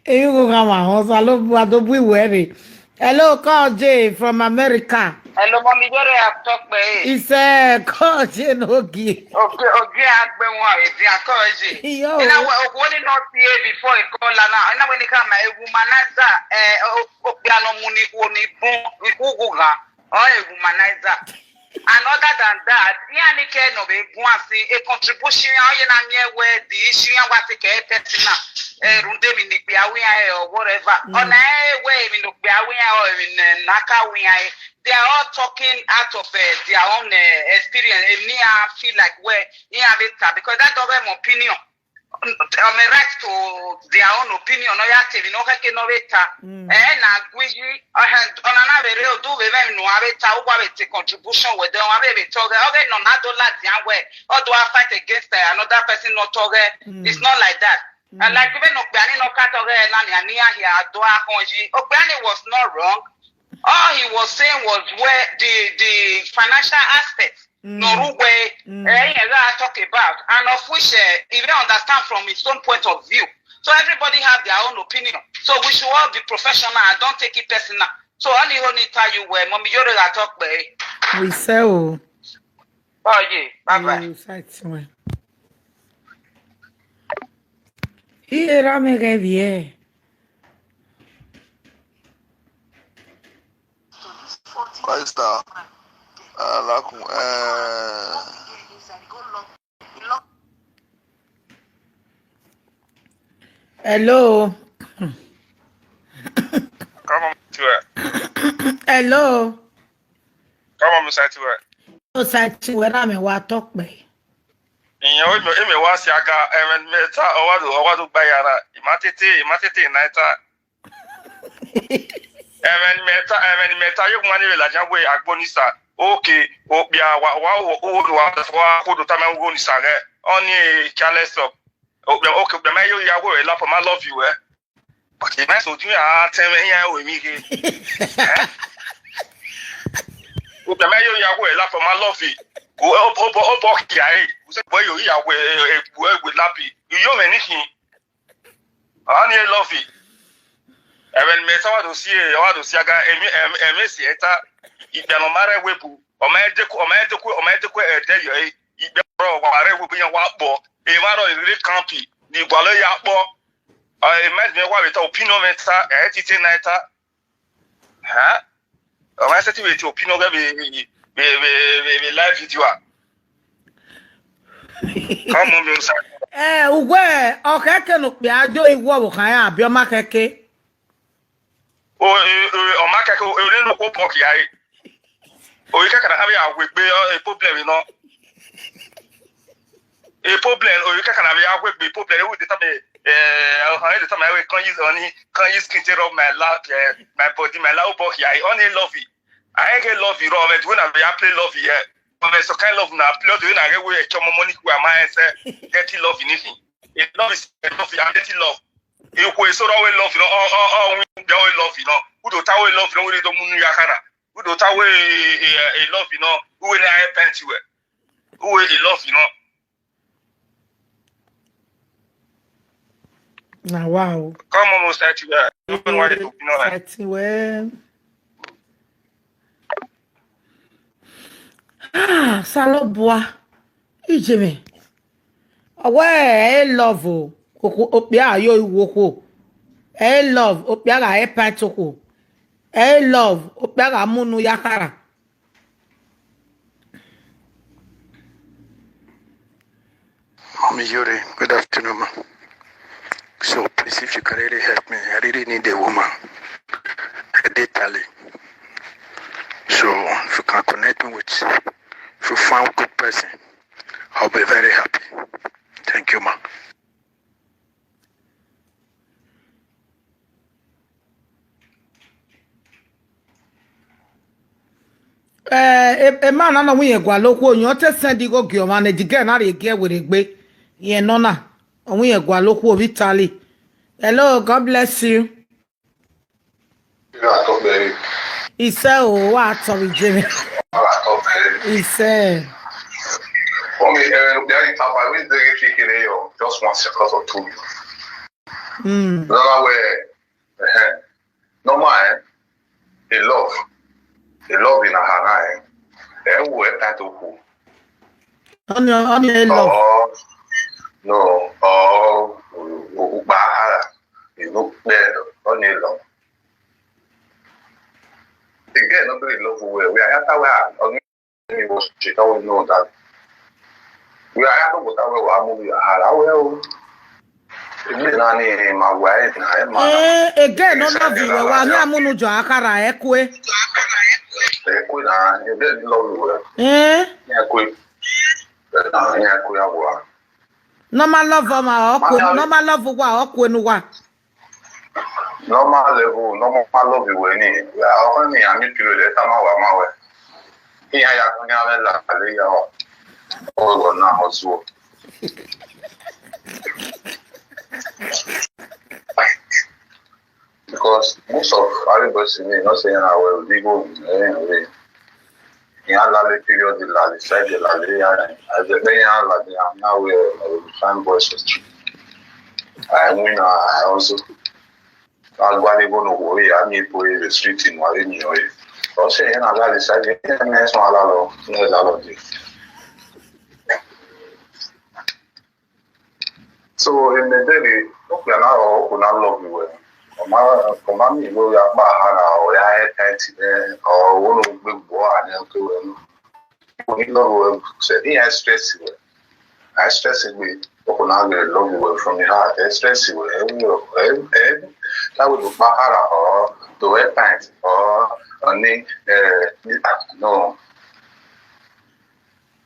Eyigho gha ma họn, Osanobua do bu iwẹ rre. Hello, Call J from America. Hello, Mummy Iyore, I talk pé. Isẹ, Call J no gi. Ogie, ogie agbẹnwan edian, Call J. Iyo. Ina wẹ, okhuo ni nọ tie before e call na, ina wẹ ne I ka ma e womanizer, eh, o-, okpia ne ọ mu ni ikhuo ni bun, ikhuo gha, ọ e womanizer. And other than that, iran ni kẹ ne ọ vbe guan si, e contribution iran, ọ ye na miẹn wẹ the issue iran wa take care personal, eh, rhunmwuda emwi ne okpia ru iran or whatever. Mm. Ọ na rẹn wẹ emwi ne okpia ru iran or emwi ne a ka ru iran, they are all talking out of, eh, their own, eh, experience. Emwi ne iran feel like wẹ iran vbe ta, because that of them opinion. Ọ mẹ right to their own opinion, ọ ya te emwi ne ọ khẹke ne ọ vbe ta. Mm. Ẹ na gui yi, ọna na vbe rre odu vbe mwẹ emwi ne uwa vbe ta, uwa vbe te contribution wẹ, then uwa vbe vbe tọghe, ọ vbe nọ na do ladian wẹ, ọ do a fight against, eh, another person nọ tọghe. Mm. It's not like that. And like vbene okpia ni nọ ka tọghe na, ni a ni a hia do a khọn yi. Okpia ni was not wrong. All he was saying was where the, the financial aspect. Mm. Nọ rre uwẹ, eh, iran gha talk about, and of which, eh, he may understand from his own point of view. So everybody have their own opinion. So we should all be professional and don't take it personal. So ọni ho ni ta ye uwẹ, Mummy Iyore gha talk pé. We say o. Oh yeah, bye bye. Mm, side to him. Iye ra mẹ ghẹ vbiẹ. Five star. Alakun, eh. Hello. Come on, Tiwa. Hello. Come on, Mister Tiwa. Mister Tiwa, ra mẹ wa talk pé. Ìyẹn ó mẹ, èmi wá sí aga, ẹmẹ mẹta, ọwá ló, ọwá ló gba yàrá. Ìmá tètè, ìmá tètè náà ta. Ẹmẹ ni mẹta, ẹmẹ ni mẹta, yóò mú wa ní ìrẹ̀lẹ̀ àjá wé Agbonisa. Okay, òpìà wa, wa, wa, wa, wa, wa, kó do tá máa ń wó ní sàrẹ́. Ọ ní, eh, careless talk. Òpìà, okay, òpìà máa yóò yá wé rẹ̀ lápò, máa love you, eh. But the man so do you, ah, tell me, yeah, we me, eh? Òpìà máa yóò yá wé rẹ̀ lápò, máa love you. Ó, ó, ó bọ́, ó bọ́ kìá, eh. Ó sẹ́ bọ́ yóò yá wé, eh, eh, wé, wé lápì. Yóò mẹ nísìnyí. Ọni e love. Ẹmwẹ ne mẹ ta wa do si, wa do si aga, ẹmwẹ, ẹmwẹ, ẹmwẹ si ẹta. Ikpia ne ọ ma rre ẹvbo ebu, ọ ma deku, ọ ma deku, ọ ma deku ẹdẹ yọ ẹre. Ikpia rọ wa rre ẹvbo ebu iran wa kpọ. Emwa rọ rre kampi, ni gualọ ya kpọ. Ẹ, emwa ne wa vbe ta, opinion mwẹ ta, ẹ tite na ta. Huh? Ọ ma sẹtin vbe tie opinion ghẹ vbe, vbe, vbe, vbe, vbe live video a. Come on, mi osa. Eh, uwẹ, ọ khẹke ne okpia do iwọ vbe khan ya, abi ọ ma khẹke? O, e, e, ọ ma khẹke, o, e, ne okhuo bọ khia re. O, e kẹkẹ na kha vbe ya wegbe, ọ, e problem nọ. A problem, or you can have a quick problem. Every the time, eh, how the time I can use on, can use skin tear off my lap, eh, my body, my lap, but yeah, I only love it. I ain't get love it, wrong, when I play love it, yeah. But there's some kind of love now, play the way I get away, some money, who am I, say, getting love in anything. It love is a love, I'm getting love. If we so that way love, you know, oh, oh, oh, we don't love, you know. Who don't tell we love, you know, we don't move, you know. Who don't tell we, eh, eh, love, you know, who will I repent you, eh? Who will love, you know? Na wa o. Come on, Musa, you guys. You know what you know, like. Fighting well. Ah, Osanobua, Ijemi. Ọ wẹ ẹ love o, okpia yo iwu okhuo. Ẹ love, okpia gha ẹ pint okhuo. Ẹ love, okpia gha mu unu ya khara. Mommy Yori, good afternoon, ma. So please, if you can really help me, I really need a woman. I date Italy. So if you can connect me with, if you find a good person, I'll be very happy. Thank you, ma. Eh, e- emọ na nọ wẹ irẹn gualọ okhuo, ọ te send igho gie ọmwa ne ẹdẹ igẹ na rhie gie werriegbe. Irẹn nọ na, ọ wẹ irẹn gualọ okhuo vbe Italy. Hello, God bless you. Isẹ o, wa tọ vbe Ijemi. Isẹ. Just one second or two. Mm. Normal, eh? A love. A love in a hana, eh? Ẹ wo ẹ ta to ku. Ọni, ọni ẹ love. Ọ, no, ọ, ukpa hara. Inu kpẹ, ọni ẹ love. The girl no really love well. We are after we are, ọni He was cheat, I will know that. We are not what I will move your heart. I will. Ebe na ni ma wa e na e ma. Eh, again, no love you. Wa ni amunu jo akara ekwe. Ekwe na, ebe love you. Eh? Ekwe. Na ekwe ya wa. Normal love ma okwe, normal love wa okwe nu wa. Normal level, normal love wẹ ni. Ọkọ ni a mi kilo lẹ, ta ma wa ma wẹ. Iyan ya kun ya vẹ la le ya wa. Ọ wọ na ọ zuọ. Because most of our boys in me, not saying I will leave home anyway. Iran lale period, lale side, lale iran. As the day iran lale, I'm now where I will find boys for street. I win, I also. I go to go no worry, I need to the street in Wari. Ọ sẹ yẹn na lale side, yẹn na sọ ala lọ, na ala lọ de. So in the day, okay, now, okay, now love you well. Ọ ma, ọ ma miẹn wẹ ọ ya kpa hara, ọ ya ẹ tight nẹ, ọ wo no gbe gbọ a nẹ, okay, well, no. Oni love wẹ, sẹ, iran stress wẹ. I stress egbe, okay, now I love you well from the heart. I stress wẹ, ẹ wo, ẹ, ẹ, that will be kpa hara, or to ẹ tight, or, or ni, eh, ni, ah, no.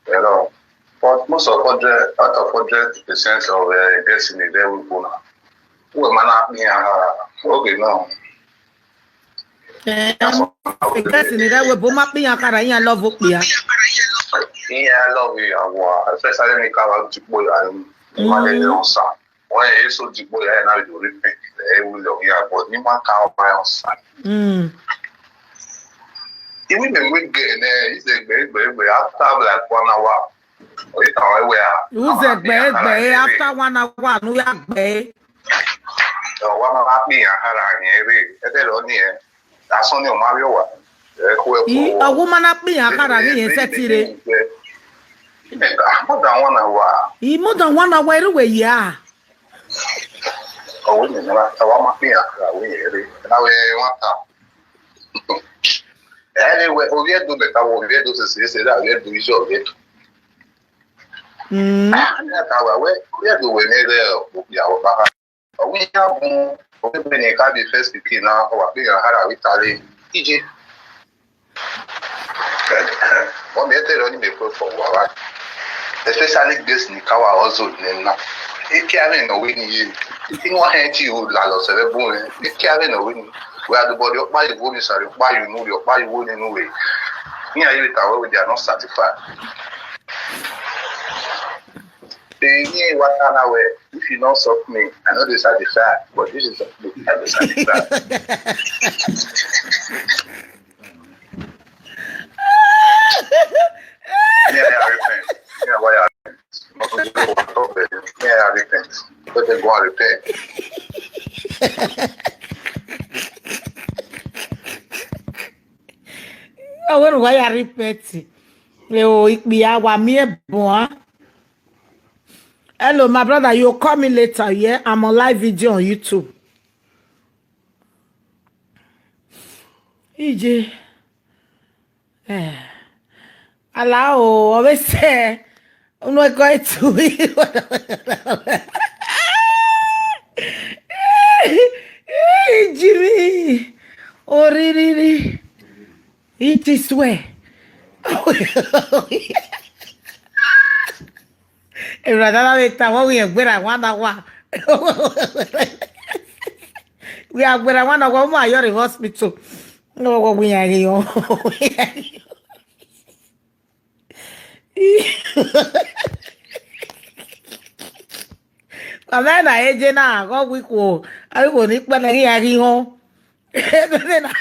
Hello. But most of hundred, out of hundred percent of, uh, girls in the day we go now. Who am I not me? Uh, okay, no. Eh, girls in the day we both might be a cara, yeah, love up here. Yeah, I love you, I want. Especially me, come out to boy, I'm Mm. Wọ́n yẹ so dìgbò ya na do repent. Ẹ wí lọ ya, but ni ma ka ọba ya sa. Mm. Iwi me we get ne, is a very, very, very, after like one hour. Or you can wear. Who's a bad, bad, after one hour, no, ya bad. Ọ wa ma ma pin ya kara yẹn re. Ẹ tẹ lọ ni ẹ. Asọn ni ọ ma ri ọwa. Ẹ ku ẹ ku. I, ọwa ma na pin ya kara ni yẹn sẹ ti re. More than one hour. I more than one hour, ere wẹ ya. Ọwẹ ni na, ọwa ma pin ya kara wẹ yẹn re. Na wẹ wan ta. Ẹ ni wẹ, ovbi Ẹdo mẹ ta wẹ, ovbi Ẹdo sese, sese, da ovbi Ẹdo, iye ovbi Ẹdo. Mm. Ah, ni ata wa, wẹ, ovbi Ẹdo wẹ ne rẹ, ovbi awọ ba. Ọ wẹ iran bun, ọ wẹ ne ka be first pikin na, ọ wa kpe iran hara vbe Italy. Ije. Ọ mẹ te rọ ni me pray for wa wa. Especially this ni ka wa also ne na. Eke ave no we ni ye. Inu a he ti u la lọ sẹvẹ bun re. Eke ave no we ni. We are the body of my wo ni sare, pa yu nu, pa yu wo ni nu we. Ni ayi ta we, they are not satisfied. They hear what I know. If you don't suck me, I know they satisfy, but this is me, I don't satisfy. Yeah, I repent. Yeah, why I repent? Yeah, I repent. Let them go and repent. Ọ wẹ ne uwa ya repent. Eo, ikpia, wa miẹn buan. Hello, my brother, you call me later, yeah? I'm on live video on YouTube. Ije. Eh. Ala o, ọ vbe sẹ, unu ẹkọ etu. Ijiri, oririri, iti suẹ. Erha da vbe ta, wẹ wẹ gberra wan na wa. Wẹ a gberra wan na wa, ma yọ rre hospital. No, wẹ wẹ ya ghi yo. Amẹ na eje na, gọ wi khuo, a wi khuo ni kpẹlẹ ghi a ghi họn. Ebe na.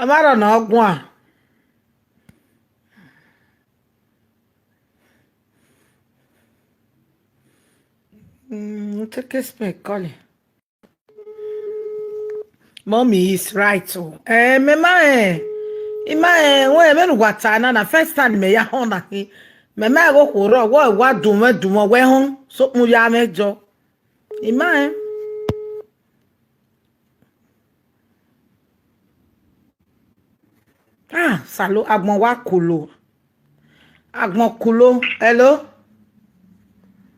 Ọ ma rhọ ne ọ guan. Mm, take a spell, call it. Mommy is right o. Eh, mẹ ma, eh, I ma, eh, wẹ, vbene uwa ta na na, first time mẹ ya họn na khin. Mẹ ma ghe okhuo rrọọ, wẹ wa dunmwẹ dunmwẹ wẹ họn, sokpan u ya mwẹ jọ. I ma, eh. Ah, Salo, agbọn wa kulo. Agbọn kulo. Hello?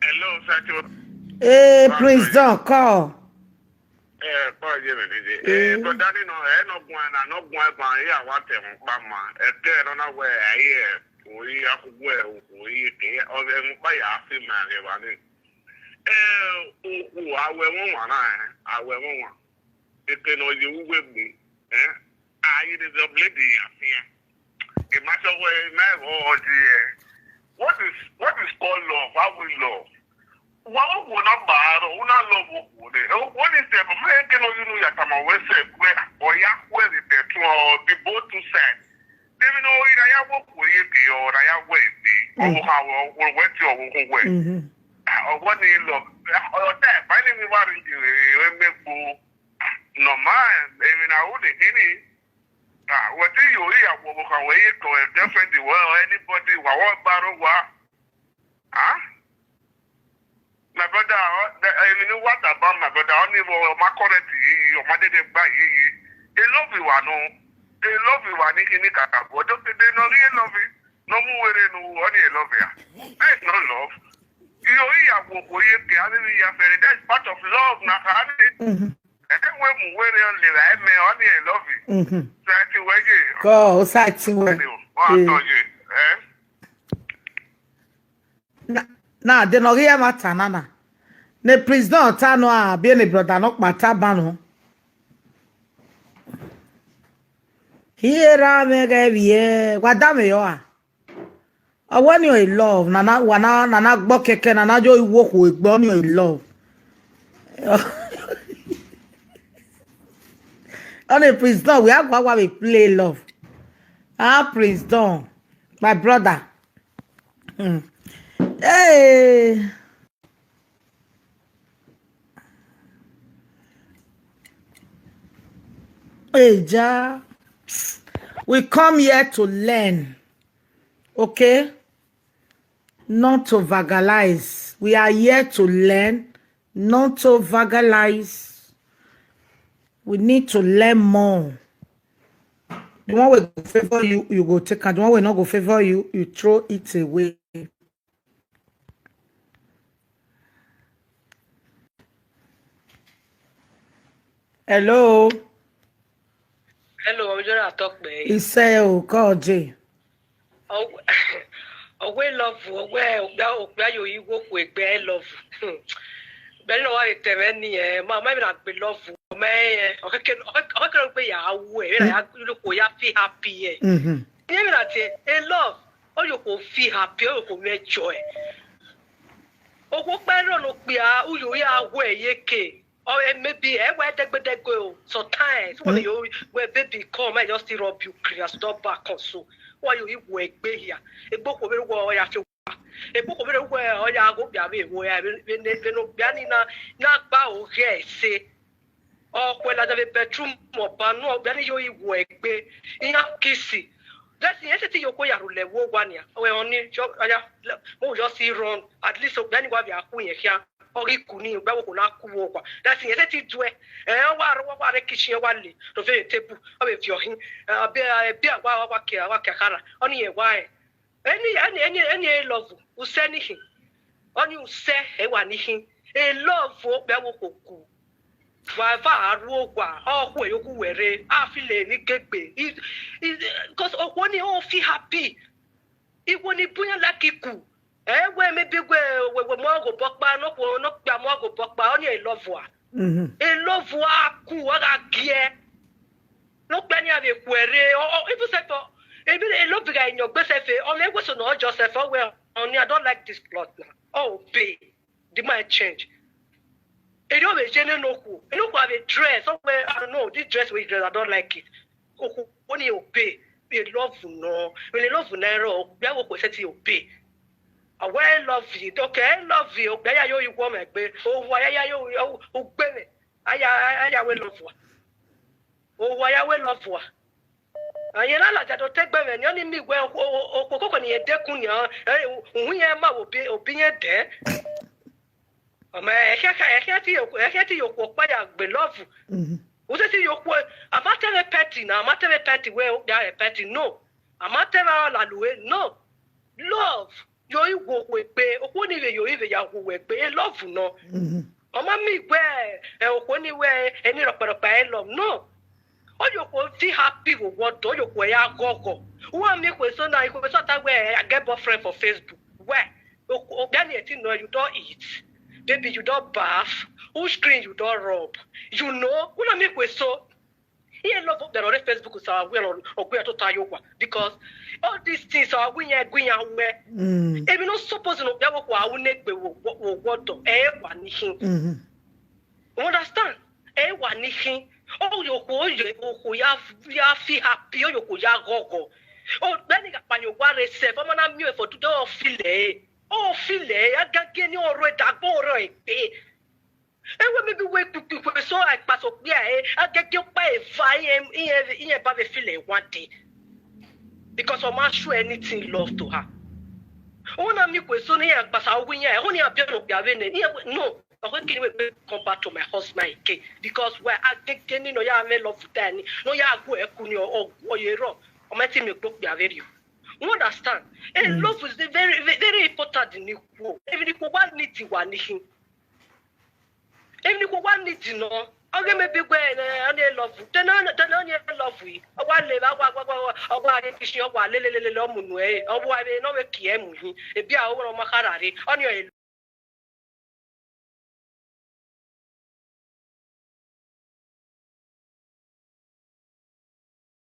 Hello, Sacho. Eh, Prince Don, call. Eh, call ye me, me, me. Eh, Eh. Brother, ni nọ, eh, nọ guan na, nọ guan ban, ya wa te mu kpa ma. Eh, te nọ na wẹ, eh, eh, oyi akugbe, oyi ke, ọ vbe mu kpa ya fi ma ghe wa ni. Eh, okhuo, a wẹ wọn wan na, eh, a wẹ wọn wan. Eke ne ọ ye uwu egbe, eh? A ye ne the lady ya fian. I ma sọ wẹ, I ma ẹghọ ọ ye, eh? What is, what is called love? How we love? Wa wo wo na ba aro, una love wo wo ne. O wo ni se, ma eke no yunu ya tama we se, we, o ya khuẹ the two, or the both two sides. Debi no ira ya wo wo ye ke, o ra ya we bi. O wo ha wo, wo we ti o wo wo we. Mhm. Ah, o wo ni love. O ta, ba ni mi wa ri, eh, me gbo. No man, emwi na ru ne khin ni. Ah, wẹ te yo ri ya wọ ọvbokhan wẹ ye tọ girlfriend wẹ or anybody wa wọ gbarọ wa. Ah? My brother, uh, the, uh, emwi ne wa ta ban, my brother, ọni vbe ọ ma correct yi yi, ọ ma dede gba yi yi. E love wa nọ. E love wa ni khin ni kakabọ. Just dey nọ ghi e love. Nọ mu were nu, ọni e love ya. That is not love. Iyo, iya wo wo ye ke, ani ya fere. That is part of love na, ani. Mhm. Ẹdẹ wẹ mu were ọ lera ẹmẹ, ọni e love. Mhm. Sa ti wẹ ye. Kọ, o sa ti wẹ. Wa Eh. tọ ye, eh? Na, na, de nọ ghi ẹmwata na na. Ne Prince Don ta nọ a, bi ne brother nọ kpa ta ban nọ. Hiera mwẹ ghẹ vbiẹ, wa da mwẹ yọ a. Ọ wẹ ni ọ love, nana, wa na, nana gbọ kẹkẹ, nana yo iwo okhuo egbe, ọni ọ love. Ọni Prince Don, we are going to play love. Ah, Prince Don, my brother. Hmm. Hey. Eja, we come here to learn, okay? Not to evangelize. We are here to learn, not to evangelize. We need to learn more. The one wey go favour you, you go take am. The one wey no go favour you, you throw it away. Hello. Hello, ọjọ́ ra tọpẹ. Iṣẹ́ o, kọ́ ọjẹ́. Ọwẹ love, ọwẹ okpia, okpia yo yi wo ku egbe love. Bẹni wa re tẹmẹ ni, eh, ma, ma mi na gbe love. Ma, eh, ọkẹkẹ, ọkẹkẹ ló gbé ya wu ẹ, ẹ na ya ló kó ya feel happy ẹ. Mhm. Ẹ mi na tiẹ, ẹ love, ó yóò kó feel happy, ó yóò kó mẹ joy. Okhuo kpẹrẹ ne okpia, uyo ya wẹ ye ke. Or, eh, maybe, eh, wẹ dẹgbẹdẹgbẹ o. Sometimes, wẹ yo, wẹ baby come, I just still rub you clear, stop back on so. Wẹ yo, iwẹ egbe hia. Egbe okhuo vbe wẹ ọ ya fi wa. Egbe okhuo vbe wẹ ọ ya gho bia vbe wo ya, vbe, vbe ne, vbe ne okpia ni na, na gba o ghẹ ẹse. Ọ khuẹ ladian vbe bedroom ọba nu, okpia ni yo iwẹ egbe. Iran kisi. That's it, ẹ sẹtin yo okhuo ya rhulẹ vbe owa nian. Ọ wẹ ọni, yo, ọ ya, mo just see run. At least okpia ni wa vbe a khu yẹn khian. Ọ ghi ku ni, okpia wo kho na ku vbe owa. That's it, ẹ sẹtin duẹ. Ẹ, ọ wa rọ, wa rre kitchen, ọ wa le. Rọ vbe table, ọ vbe viọ hin. Ẹ, ọ bia, ẹ, bia wa, wa, wa kia, wa kia khara. Ọni yẹn wa ẹ. Ẹni, ẹni, ẹni, ẹni e love, usẹ ni khin. Ọni usẹ, ẹ wa ni khin. E love okpia wo kho ku. Wa eva a ru owa, ọ khu ẹre yo khu wẹ rre, a feel emwi gegbe. I, I, 'cause okhuo ni o feel happy. Igho ni bun iran like iku. Ẹ wẹ maybe wẹ, wẹ, wẹ mu ọghe obọ ọkpa, ne okhuo, ne okpia mu ọghe obọ ọkpa, ọni e love ua. Mhm. E love ua ku, ọ gha giẹ. Ne okpia ni a vbe khuẹ rre, ọ, ọ, even self, ọ, emwi e love gha yan egbe self, ọ mwẹ wẹ so ne ọ jọ self, ọ wẹ, ọni, I don't like this cloth now. Ọ obey. The man change. Erriọ vbe ye ne okhuo. Ene okhuo a vbe dress, ọ wẹ, I don't know, this dress wey you dress, I don't like it. Okhuo ni obey. E love nọ. Vbene e love na rrọọ, okpia wo kho sẹtin obey. A wẹ e love you, okay, e love you, okpia ya yo igho mwẹ egbe. Owa ya ya yo, ugbe mwẹ. A ya, a ya wẹ love ua. Owa ya wẹ love ua. Ayẹn na ladian do te egbe mwẹ ni, ọni miẹn wẹ okhuo, okhuo koko ni e dekun nian, ẹ, uhun yẹn ma vbe obi, obi yẹn dẹ. Ọ ma, ẹ khian, ẹ khian te, ẹ khian te ye okhuo ọkpa ya gbe love. Mhm. Usẹtin ye okhuo, a ma te mwẹ pet na, a ma te mwẹ pet wẹ okpia rẹ pet, no. A ma te mwẹ ọlalue, no. Love, yo i wo okhuo egbe, okhuo ni vbe yo i vbe ya wo uwẹ egbe, e love nọ. Mhm. Ọ ma miẹn wẹ, ẹ, okhuo ni wẹ, eni rhọkparhọkpa e love nọ. Ọ ye okhuo feel happy vbe owa ọdọ, ọ ye okhuo ya ghọghọ. Uwa miẹn ikhuo eso na, ikhuo eso ta wẹ, I get boyfriend for Facebook. Wẹ, okpia ni ẹtin nọ, you don eat. Baby, you don bath. Who screen you don rub? You know, una miẹn ikhuo eso. Iran love okpia ne ọ rre Facebook, so a wẹ ọ gbe iran tota ye owa, because all these things, so a wẹ iran gu iran wẹ. Mm. Emwi ne ọ suppose ne okpia wo kho a ru ne egbe vbe owa ọdọ, ẹ wa ni khin. Mhm. You understand? Ẹ wa ni khin. Ọ ye okhuo, ọ ye okhuo ya, ya feel happy, ọ ye okhuo ya ghọghọ. Ọ, vbene I gha kpa ye owa rre self, ọ ma na miẹn ọẹn for today, ọ feel ẹre. Ọ feel ẹre, agangan ni ọ rre dagbe, ọ rre egbe. Ẹ wẹ maybe wẹ kpikpikpe so a kpasẹ okpia ẹre, agangan ọkpa eva, iran, iran, iran ba vbe feel ẹre one day. Because ọ ma show anything love to her. Una miẹn ikhuo eso ne iran kpasẹ uwu iran, ẹhọn ne iran biẹ ne okpia vbe nẹ, iran wẹ, no, ọ wẹ kene wẹ come back to my husband again. Because why? Agangan ni ne ọ ya mwẹ love ta ni, ne ọ ya gu ẹre ku ni, ọ, ọ, ọ ye rrọọ, ọ ma te miẹn egbe okpia vberriọ. You understand? Eh, mm, love is very, very, very important in ikhuo. Emwi ne ikhuo wa need wa ni khin. Emwi ne ikhuo wa need nọ. Ọ ghe maybe wẹ, eh, ọni e love. Then ọ, then ọni e love yi. Ọ wa le, ọ wa, wa, wa, wa, ọ wa rhie kitchen, ọ wa le, le, le, le, le, ọ mu nuẹn, ọ wa vbe, ne ọ vbe kie mu hin. Ebia aro wẹ ọ ma khara rre. Ọni ọ